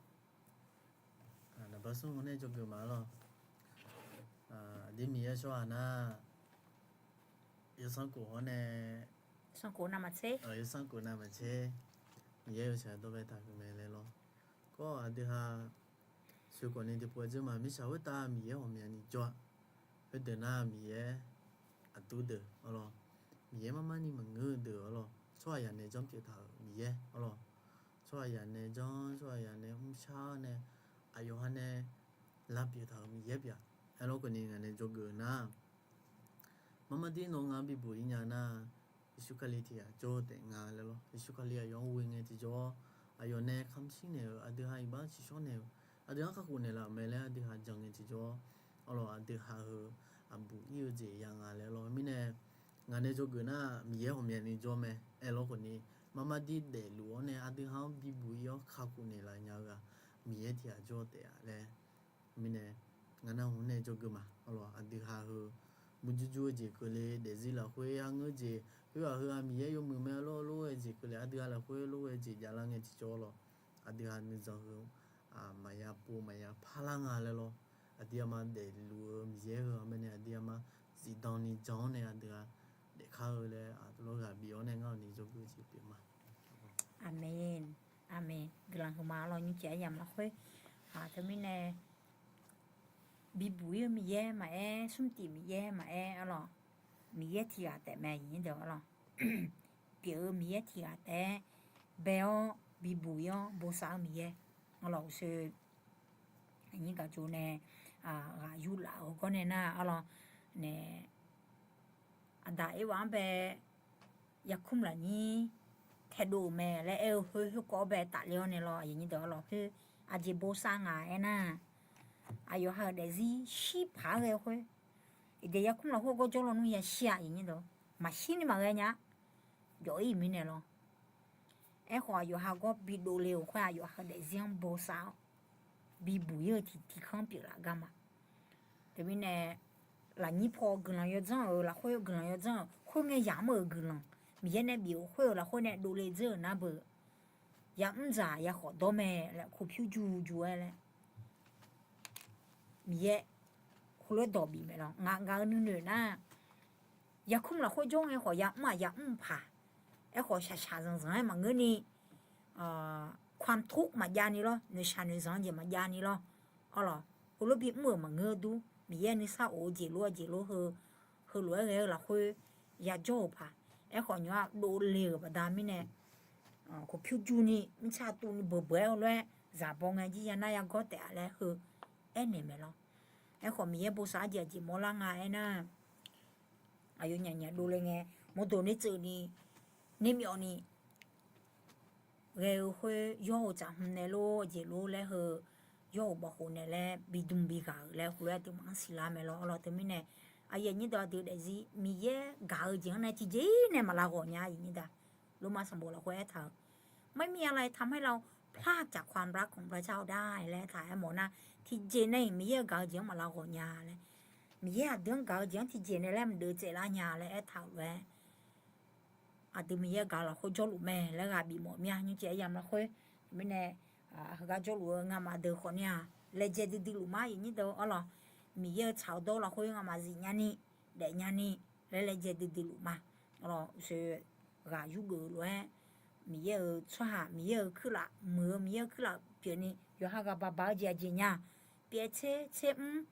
naqba smr-anr nae dzawgeuf ma lawr. Aqdir Miqyaer tsawrhaq nar, yawsanr khof-awr nae, yawsanr khof navmaqtser, yawsanr khof navmaqtser, Miqyaer-euq shaq dawr bae taqhuiq mae laer lawr. Kawv aqdui ha sheuqkhawf ni tiqpov-aer dzeur ma, mirtsaq khoertav Miqyaer ghawqmyani jawr-a. Khoerdeuq nar Miqyaer aqdur deuq arlawr, Miqyaer marmar ni maqngeur-eu deuq arlawr, tsawrhaqzaq nae janr pyeuf taq-euq Miqyaer arlawr, tsawrhaqzaq nae janr, tsawrhaqzaq nae mrshar nae, aqyawf ha nae lavpyeuf taq-euq Miqyaer pyeuf-a. Aerlawr khawf ni ngaq nae dzawgeuf-eu nar, marmar dir nawr ngar bibuq ir nya nar, Yeqsur Kali tiq ghaq jawr-eu taef nga laer lawr. Yeqsur Kali aqyawf-anr ghoe ngae tiqjawr, aqyawf nae kamq shir naeq-euq, aqdui ha iqbax tsiqshawr naeq-euq, aqdui-anr kakhof naeqlaf-euq mae laer aqdui ha jan ngae tiqjawr, arlawr aqdui ha heu aqbuq ir-eu jeq ya nga laer lawr. Mirnae ngaq nae dzawgeuf nar Miqyaer ghawqmyani jawr mae. Aerlawr khawf ni, marmar dir daefluf-awr nae aqdui ha-anr bibuq ir-awr kakhof naeqlaf nya-eu ghaq Miqyaer tiq ghaq jawr-eu taef-a laer. Mirnae ngaq nar hmq nae dzawgeuf ma. Arlawr aqdui ha heu murjur jur-eu jeq keuvle, daefzir lafkhoer arngeur jeq, khoerghaq heu-aq Miqyaer yawmuiq mae, arlawr lof-aer jeq keuvle, aqdui ha lafkhoer lof-aer jeq javlar ngae tiqjawr lawr, aqdui ha nuizanq heu maqya pov maqya parlar nga laer lawr. Aqdui aqma daefluf-eu Miqyaer heu-aq mae nae aqdui aqma zifdan ni jan-awr nae aqdui ha daefkar-eu laer, aqlawr ghaq bif-awr nae ngar-awq ni dzawgeuf jeq pyeuf ma. Aqmeq. Aqmeq. Guiqlanq huiqma arlawr, nymrcif aryamq lafkhoer, teumirnae bibuq ir-eu Miqyaer maqaer, smrtif Miqyaer maqaer arlawr, Miqyaer tiq ghaq taef mae, aqyuif nyir deuq arlawr. pyeuf-eu Miqyaer tiq ghaq taef-aer bae-awr bibuq ir-awr bosav-eu Miqyaer. Arlawq uqshoe aqnyir gaq jov nae ghaq yurlaf-euq gawr nae nar, arlawq nae aqdaq Erwaf-anr bae yarkmr lafnyir taedov-euq mae laer aer-eu khoer khoerkawv-awr bae tafler-awr nae lawr, aqyuif aqnyir deuq, arlawq khoer aqjeq bosav ngaq aernar, aqyawf ha-euq daefzir shir paq-aer ghae-eu khoer, iqdeq yarkmr lafkhoer gawrjawr lawnmr yashir-aq, aqyuif aqnyir deuq, maqshir ni maqghae nya-a. Jawf-ir mirnae lawr. Aerkhawf aqyawf ha gawr bidov le-euq khoer aqyawf ha-euq daefzir-anr bosav-awr bibuq ir-eu tiq tiq kanr pyeuflaf gar ma. Teumirnae lafnyir paw guiqlanq yawdzanr-euq lafkhoer guiqlanq yawdzanr-euq khoerngae yamr-euq guiqlanq Miqyaer nae bif-euq khoer-euq lafkhoer nae dovle dzeur-euq nar beu yamr dzaq yakhawf dawr mae laer kof pyur ju ju-aer laer Miqyaer heulof-aer dawq bif mae lawr. Ngaq ngaq-eu nuinoeq nar, yarkmr lafkhoer jawr ngae khawf yamr-aq yamr paq. Aerkhawf shaqshaq zanqzanq-aer maqngeurni, ความทุกข์ maqjav ni lawr, noeqshaq noeqzanq jeq maqjav ni lawr. Arlawq heulof bimr-euq maqngeur dur, Miqyaer nuisar of-eu jeq lof-aer jeq lof heu, heulof-aer ghae-eu lafkhoer yajawr-euq paq. Aerkhawf nymq-aq dovle-euq baqda mirnae, kof pyur juni mirtsaq tuvni beuqbeuq-aer heulof-aer zaqbaw ngae jir yanar yagawr taef-a laer heu aernaeq mae lawr. Aerkhawf Miqyaer bosav-eu jeq aqjeq mawrlar nga aernar, aqyawfnyaf nyaf dovle ngae mawrdo ner tseuvni, nermyawvni ghae-eu khoer yawr-euq tsaf hmq nae lor jeq lor laer heu, yawr-euq bawqkhof nae laer bidm bighaq-euq laer heulof-aer aqduimaf-anr siqlar mae lawr. Arlawq teumirnae aqyuif aqnyir deuq aqdui daefzir Miqyaer gaq-eu jeq-anr nae tiqjeq-ir nae maqlav ghawq nya aqyuif aqnyir daq. Lormav sanqbof lafkhoer aertaq-euq, ไม่มีอะไรทำให้เราพลาดจากความรักของพระเจ้าได้ laer aertaq-aer mawf nar, tiqjeq nae-iq Miqyaer-euq gaq-eu jeq-anr maqlav ghawq nya laer, Miqyaer aqdui-anr gaq-eu jeq-anr tiqjeq nae laer maqdeuv tsaevlar nya laer aertaq-euq lof-aer aqdui Miqyaer-eu gaq-eu lafkhoer jawrluf mae laer ghaq bif mawf mir-a. Nymrcif aryamq lafkhoer mirnae, heugar jawrluf-eu ngamaf deuq khawfni-aq laejae duidui luf ma aqyuif aqnyir deuq. Arlawq Miqyaer-eu tsaq-eu dawr lafkhoer ngamaf zifnya ni, daefnya ni laer laejae duidui luf ma. Arlawq uqshoe ghaq yurgeuf-eu lof-aer Miqyaer-euq tsawrhaq Miqyaer-euq kuirlaf muiq-eu Miqyaer-euq kuirlaf pyeufni yawqha ghaq baq baq-eu jeq aqjeq nya, pyaev tser tser mr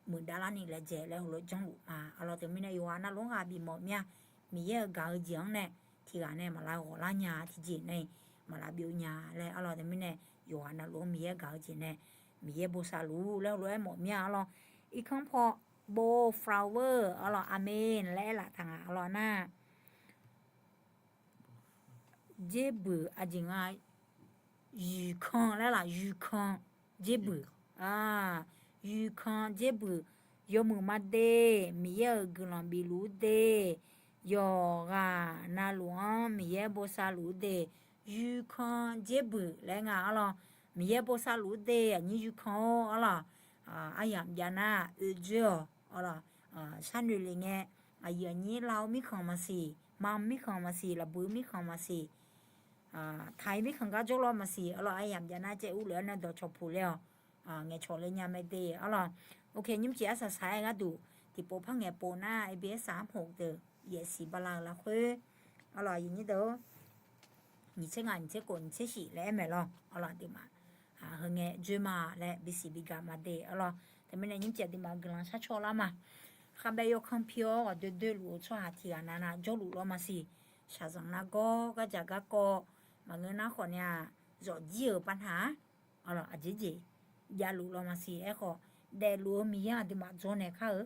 muiqdav larni laejae laer heulof-aer janrluf ma. Arlawq teumirnae yawqghaq navluf-anr ghaq bif mawf mir-a. Miqyaer-euq gaq-eu jeq-anr nae tiqghaq nae maqlav ghawq lar nya, tiqjeq nae-iq maqlav byov nya laer. Arlawq teumirnae yawqghaq navluf-anr Miqyaer gaq-eu jeq nae Miqyaer bosav luf laer heulof-aer mawf mir-a. Arlawq irkanr paw bo flower, arlawq aqmeq laer aerlaf taq nga. Arlawq nar, dzerbeuq aqjeq nga, yuiqkan laer laf, yuiqkan dzerbeuq, yuiqkan dzerbeuq, yawmuiq ma de, Miqyaer-euq guiqlanq bifluf-ur de, yawqghaq navluf-anr Miqyaer bosav luf-ur de, yuiqkan dzerbeuq laer nga. Arlawq Miqyaer bosav luf-ur de aqnyir yuiqkan-or. Arlawq aryamq jav nar oedzoer-awq. Arlawq sharnoeq lef ngae, aqyuif aqnyir lav-eu mirkhanq maqsiq, mam mirkhanq maqsiq, lafbuiq mirkhanq maqsiq, taq-ir mirkhanq gar jawrlawr maqsiq. Arlawq aryamq jav nar caev urlef-awr nae dawqcawq puq ler-awq, ngaeqcawq le nya mae de. Arlawq, ok, nymrcif arsaq saq-aer gharduq tiqpov par ngaeq pov nar, abs armhoq deuq yaefsiq bala-euq lafkhoer, arlawq aqyuif nyir deuq-or, nyiq tser ngaq, nyiq tser khof, nyiq tser shif laer aer maeq lawr. Arlawq aqduimaf heungae dzoer ma laer bisiq bigaq ma de. Arlawq teumirnae nymrcif aqduimaf guiqlanq shar caw lar ma. Khavbae yawkan pi-awr ghawqdoe doe luf-eu tsawrhaq tiqghaq navnav jawrluf lawr maqsiq. Shaqzanq nargawr gardzaq garkawv maqngeur nar khawfni-aq, zawqjir-euq pavnav-aq, arlawq aqjeq jeq javluf lawr maqsiq. Aerkhawf, daefluf-eu Miqyaer aqduimaf dzawrnaeq kar-eu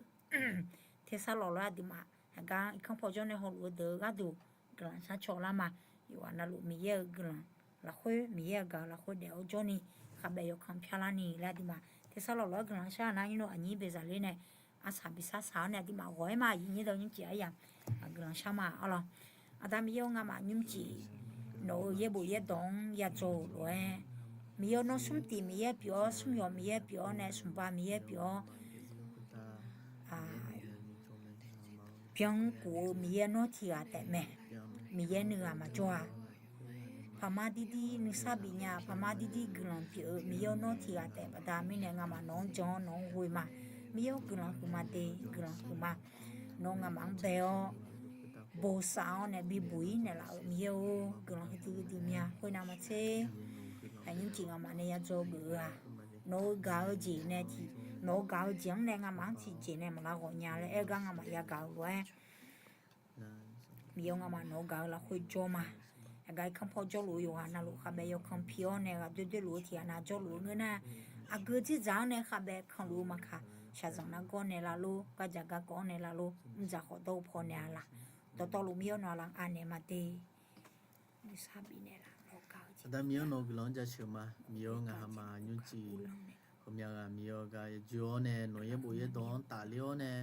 tersar lawq lof-aer aqduimaf haqgar irkanr paw jawrnae hawluf-eu deuq-eu gharduq guiqlanq shar caw lar ma. Yawqghaq navluf Miqyaer-euq guiqlanq lafkhoer, Miqyaer-euq gaq-eu lafkhoer daef-awr jawrni, khavbae yawkan pyar larni laer aqduimaf tersar lawq lof-aer guiqlanq shar nar nyir nawr aqnyir baezaqler nae arsaq bisar saq-awr nae aqduimaf ghawq-aer ma. Aqyuif nyir deuq nymrcif aryamq guiqlanq shar ma. Arlawq, Aqda Miqyaer-or, ngamaf nymrcif nawq-euq yaerbof yaerdawq-anr yadzaw-euq lof-aer, Miqyaer-or, nawr smrtiq Miqyaer pyeuf-awr, smr yawq Miqyaer pyeuf-awr nae smqba Miqyaer pyeuf-awr, byankuf-eu Miqyaer nawr tiqghaq taefmae. Miqyaer nuighaq maqjawr-a. Paqma dirdir nuisar bifnya, paqma dirdir guiqlanq pyeuf-eu Miqyaer-or, nawr tiqghaq taef baqda mirnae ngamaf nawq-anr jan-awr nawq-anr ghoe ma. Miqyaer-or, guiqlanq huiqma de, guiqlanq huiqma. Nawr ngamaf-anr bae-awr bosav-awr nae bibuq-ir naeqlaf-euq Miqyaer-or, guiqlanq huiqdui huiqdui mya khoernav maqtser. Aqnyir tiq ngamaf nae yadzaw geuf-eu-aq, nawq-euq gaq-eu jeq nae tiq, nawq-euq gaq-eu jeq-anr nae ngamaf-anr tiqjeq nae maqlav ghawq nya laer aer-eu gar ngamaf yagaq-eu lof-aer Miqyaer-eu ngamaf nawq-eu gaq-eu lafkhoer jawr ma. Aqgaf irkanr paw jawrluf-eu yawqghaq navluf khavbae yawkanr pi-awr nae ghaq doer doerluf-eu tiqghaq nav jawrluf-eu ngeur nar, aqgeu dzirdzaq-anr nae khavbae kanluf-eu maqkaq, shaqzanq nargawr naeqlaf lor, gardzaq garkawv-anr naeqlaf lor, mrdzaq khawf dawr-eu paw naeq-a laf. Dawqtawvluf Miqyaer nawq-aq laf-anr anaeq ma de. Aqda Miqyaer nawq-eu guiqlanq-anr jaceuq ma. Miqyaer-eu ngaq hamaf nymrcif ghawqmya ghaq Miqyaer-eu gar yajoe-awr nae nawq yaerbof yaerdawq-anr tafler-awr nae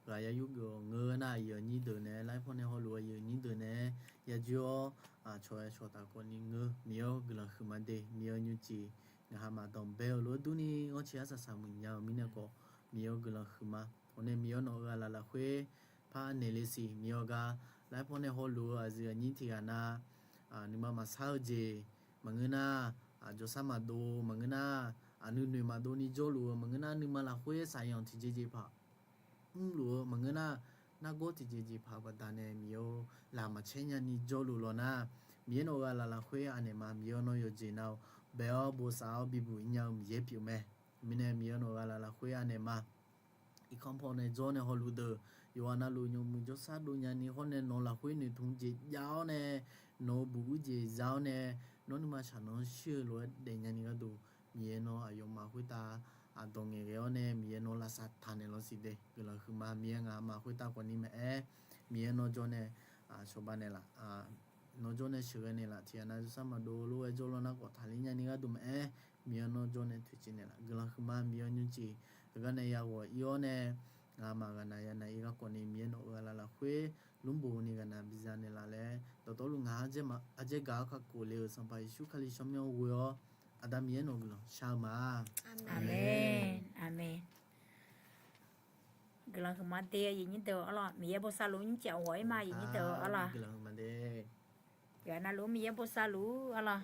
ghaq yar yurgeuf-awq ngeur nar, aqyuif aqnyir deuq nae laer pawnae hawluf-eu aqyuif aqnyir deuq nae yajoe-awr, aqcawq-aer cawq taf khawf ni ngeur. Miqyaer-eu guiqlanq huiqma de. Miqyaer-eu nymrcif ngaq hamaf danqbae-eu lof-aer durni ghanrcae arsaq saqmuiq nya-eu mirnae khawf, Miqyaer-eu guiqlanq huiqma. Hawr nae Miqyaer nawq-eu ghaq laf lafkhoer par naeq le siq. Miqyaer-eu gar laer pawnae hawluf-eu aqyuif aqnyir tiqghaq nav nuima maqsar-eu jeq maqngeur nar, jawrsar maqdov maqngeur nar, aqnuinoeq maqdov ni jawrluf-eu maqngeur nar, nuima lafkhoer saqyanq tiqjeqjeq paq mrluf-eu maqngeur nar, nargawr tiqjeqjeq paq baqdanae Miqyaer-eu laq maqcaer nyani jawrluf law nar, Miqyaer nawq-eu ghaq laf lafkhoer anaeq ma. Miqyaer nawr yawqjeq nav-awr bae-awr bosav-awr bibuq ir nya-eu Miqyaer pyeuf mae. Mirnae Miqyaer nawq-eu ghaq laf lafkhoer anaeq ma. Irkanr paw nae jawr nae hawluf deuq, yawqghaq navluf nymq muiq jawrsar dov nyani hawr nae nawq lafkhoer noeqtmq jeq jav-awr nae, nawq-eu buq uir jeq za-awr nae, nawr nuima shaqnanr shir-eu lof-aer daef nyani gharduq, Miqyaer nawr aqyawfmaf khoertav aqdawq ngaeqghae-awr nae Miqyaer nawr lavsav taq naeq lawr siq de. Guiqlanq huiqma. Miqyaer ngaq hamaf khoertav khawf ni maqaer, Miqyaer nawr jawr nae cawba naeqlaf, nawr jawr nae sheuqghae naeqlaf, tiqghaq nav jawrsar maqdov lof-aer jawrlawr nar khawf taqler nyani gharduq maqaer, Miqyaer nawr jawr nae toeqciv naeqlaf. Guiqlanq huiqma. Miqyaer nymrcif heugar nae yaghawq ir-awr nae, ngaq hamaf ghaqnaq yanav ir garkawv ni Miqyaer nawq-eu ghaq laf lafkhoer lmrbof ni ghaqnaq biza naeqlaf laer dawqtawvluf ngaq-anr ardzaer gaq-awr kakhof le-euq Sanqpaq Yeqsur Kali tsawrmyanr ghoe-awr, Aqda Miqyaer nawq-eu guiqlanq shar-eu ma. Aqmeq. Aqmeq. Guiqlanq huiqma de, aqyuif nyir deuq arlawq. Miqyaer bosav luf nymrcif ghawq-ir ma, aqyuif nyir deuq arlawq. Guiqlanq huiqma de. Yawqha navluf Miqyaer bosav luf arlawq.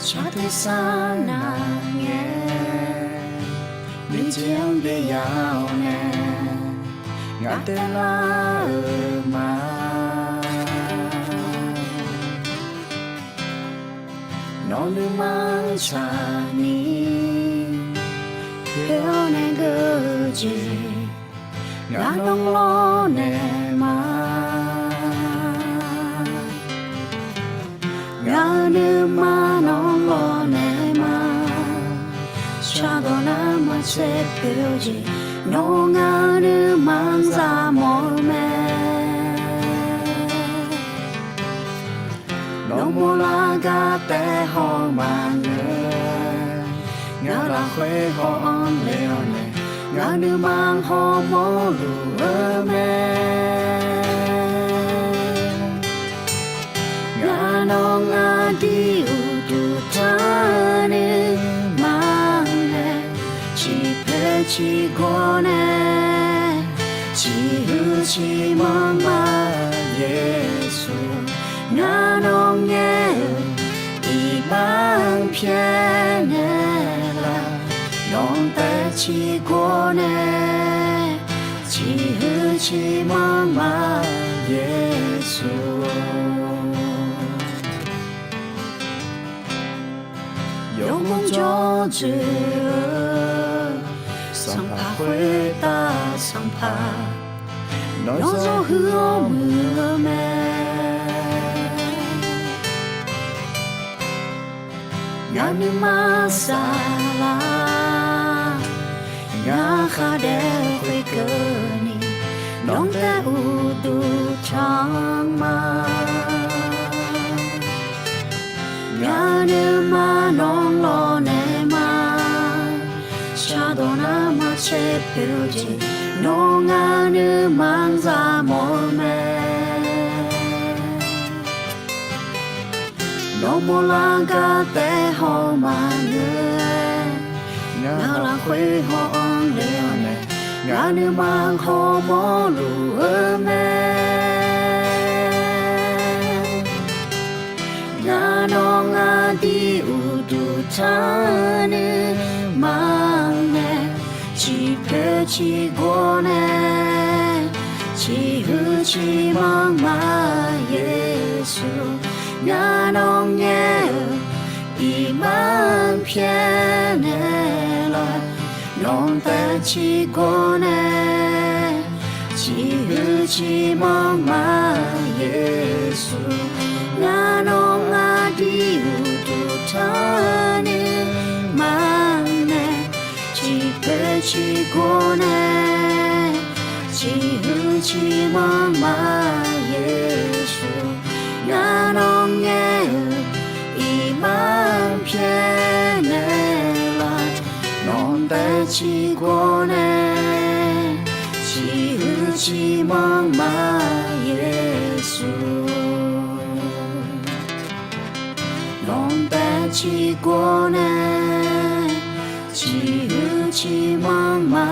Saqteq sar nav ngae, nuijeq-anr byav-awr nae, ngaq taev lar-euq ma. Nawq nuima tsaqni, poeq-awr nae geur-eu jeq, ngaq nawr lawrnaeq ma. Ngaq-euq nuima nawr lawrnaeq ma. Shardawq nar maqtser poeq-eu jeq, nawr ngaq-euq nuima zaq mawf-eu mae. Nawr mawrlar gar taef haw maqngeur, ngaq lafkhoer haw-anr le-awr nae, ngaq nuima hawmawr luf-eu mae. Ngaq nawq ngaq dui uqduq tanr nuima nae, ciqpoeq ciqgawr nae, ciqhuiq ciqmanr ma. Yeqsur, ngaq nawq ngaer-euq iqbax-anr pyaeqnaeq laf, nawq taev ciqgawr nae, ciqhuiq ciqmanr ma. Yeqsur, yawmuiq jawr dzoeq-eu Sanqpaq khoertav Sanqpaq, nawr zawr huiq-awr muiq-eu mae. Ngaq nuima saflar, ngaq khar daef khoerkeuvni, nawq taev uqduq tanr ma. Ngaq nuima nawr lawrnaeq ma. Shardawq nar maqtser poeq-eu jeq, nawr ngaq nuima zaq mawf-eu mae. Nawr mawrlar gar taef haw maqngeur, ngaq lafkhoer haw-anr le-awr nae, ngaq nuima hawmawr luf-eu mae. Ngaq nawq ngaq dui uqduq tanr nuima nae, ciqpoeq ciqgawr nae, ciqmanq ma, Yeqsur. Ngar nawr ngaer-eu iqbax-anr pyaeqnaeq laf. Nawq-anr taef ciqgawr nae ciqhuiq ciqmanq ma, Yeqsur. Ngar nawr ardir uqduq tanqni maqnaeq, ciqpoeq ciqgawr nae ciqhuiq ciqmanq ma, Yeqsur. Ngar nawr ngaer-eu iqbax-anr pyaeqnaeq laf. Nawq-anr taef ciqgawr nae ciqhuiq ciqmanq ma, Yeqsur. Nawq-anr taef ciqgawr nae ciqhuiq ciqmanq ma,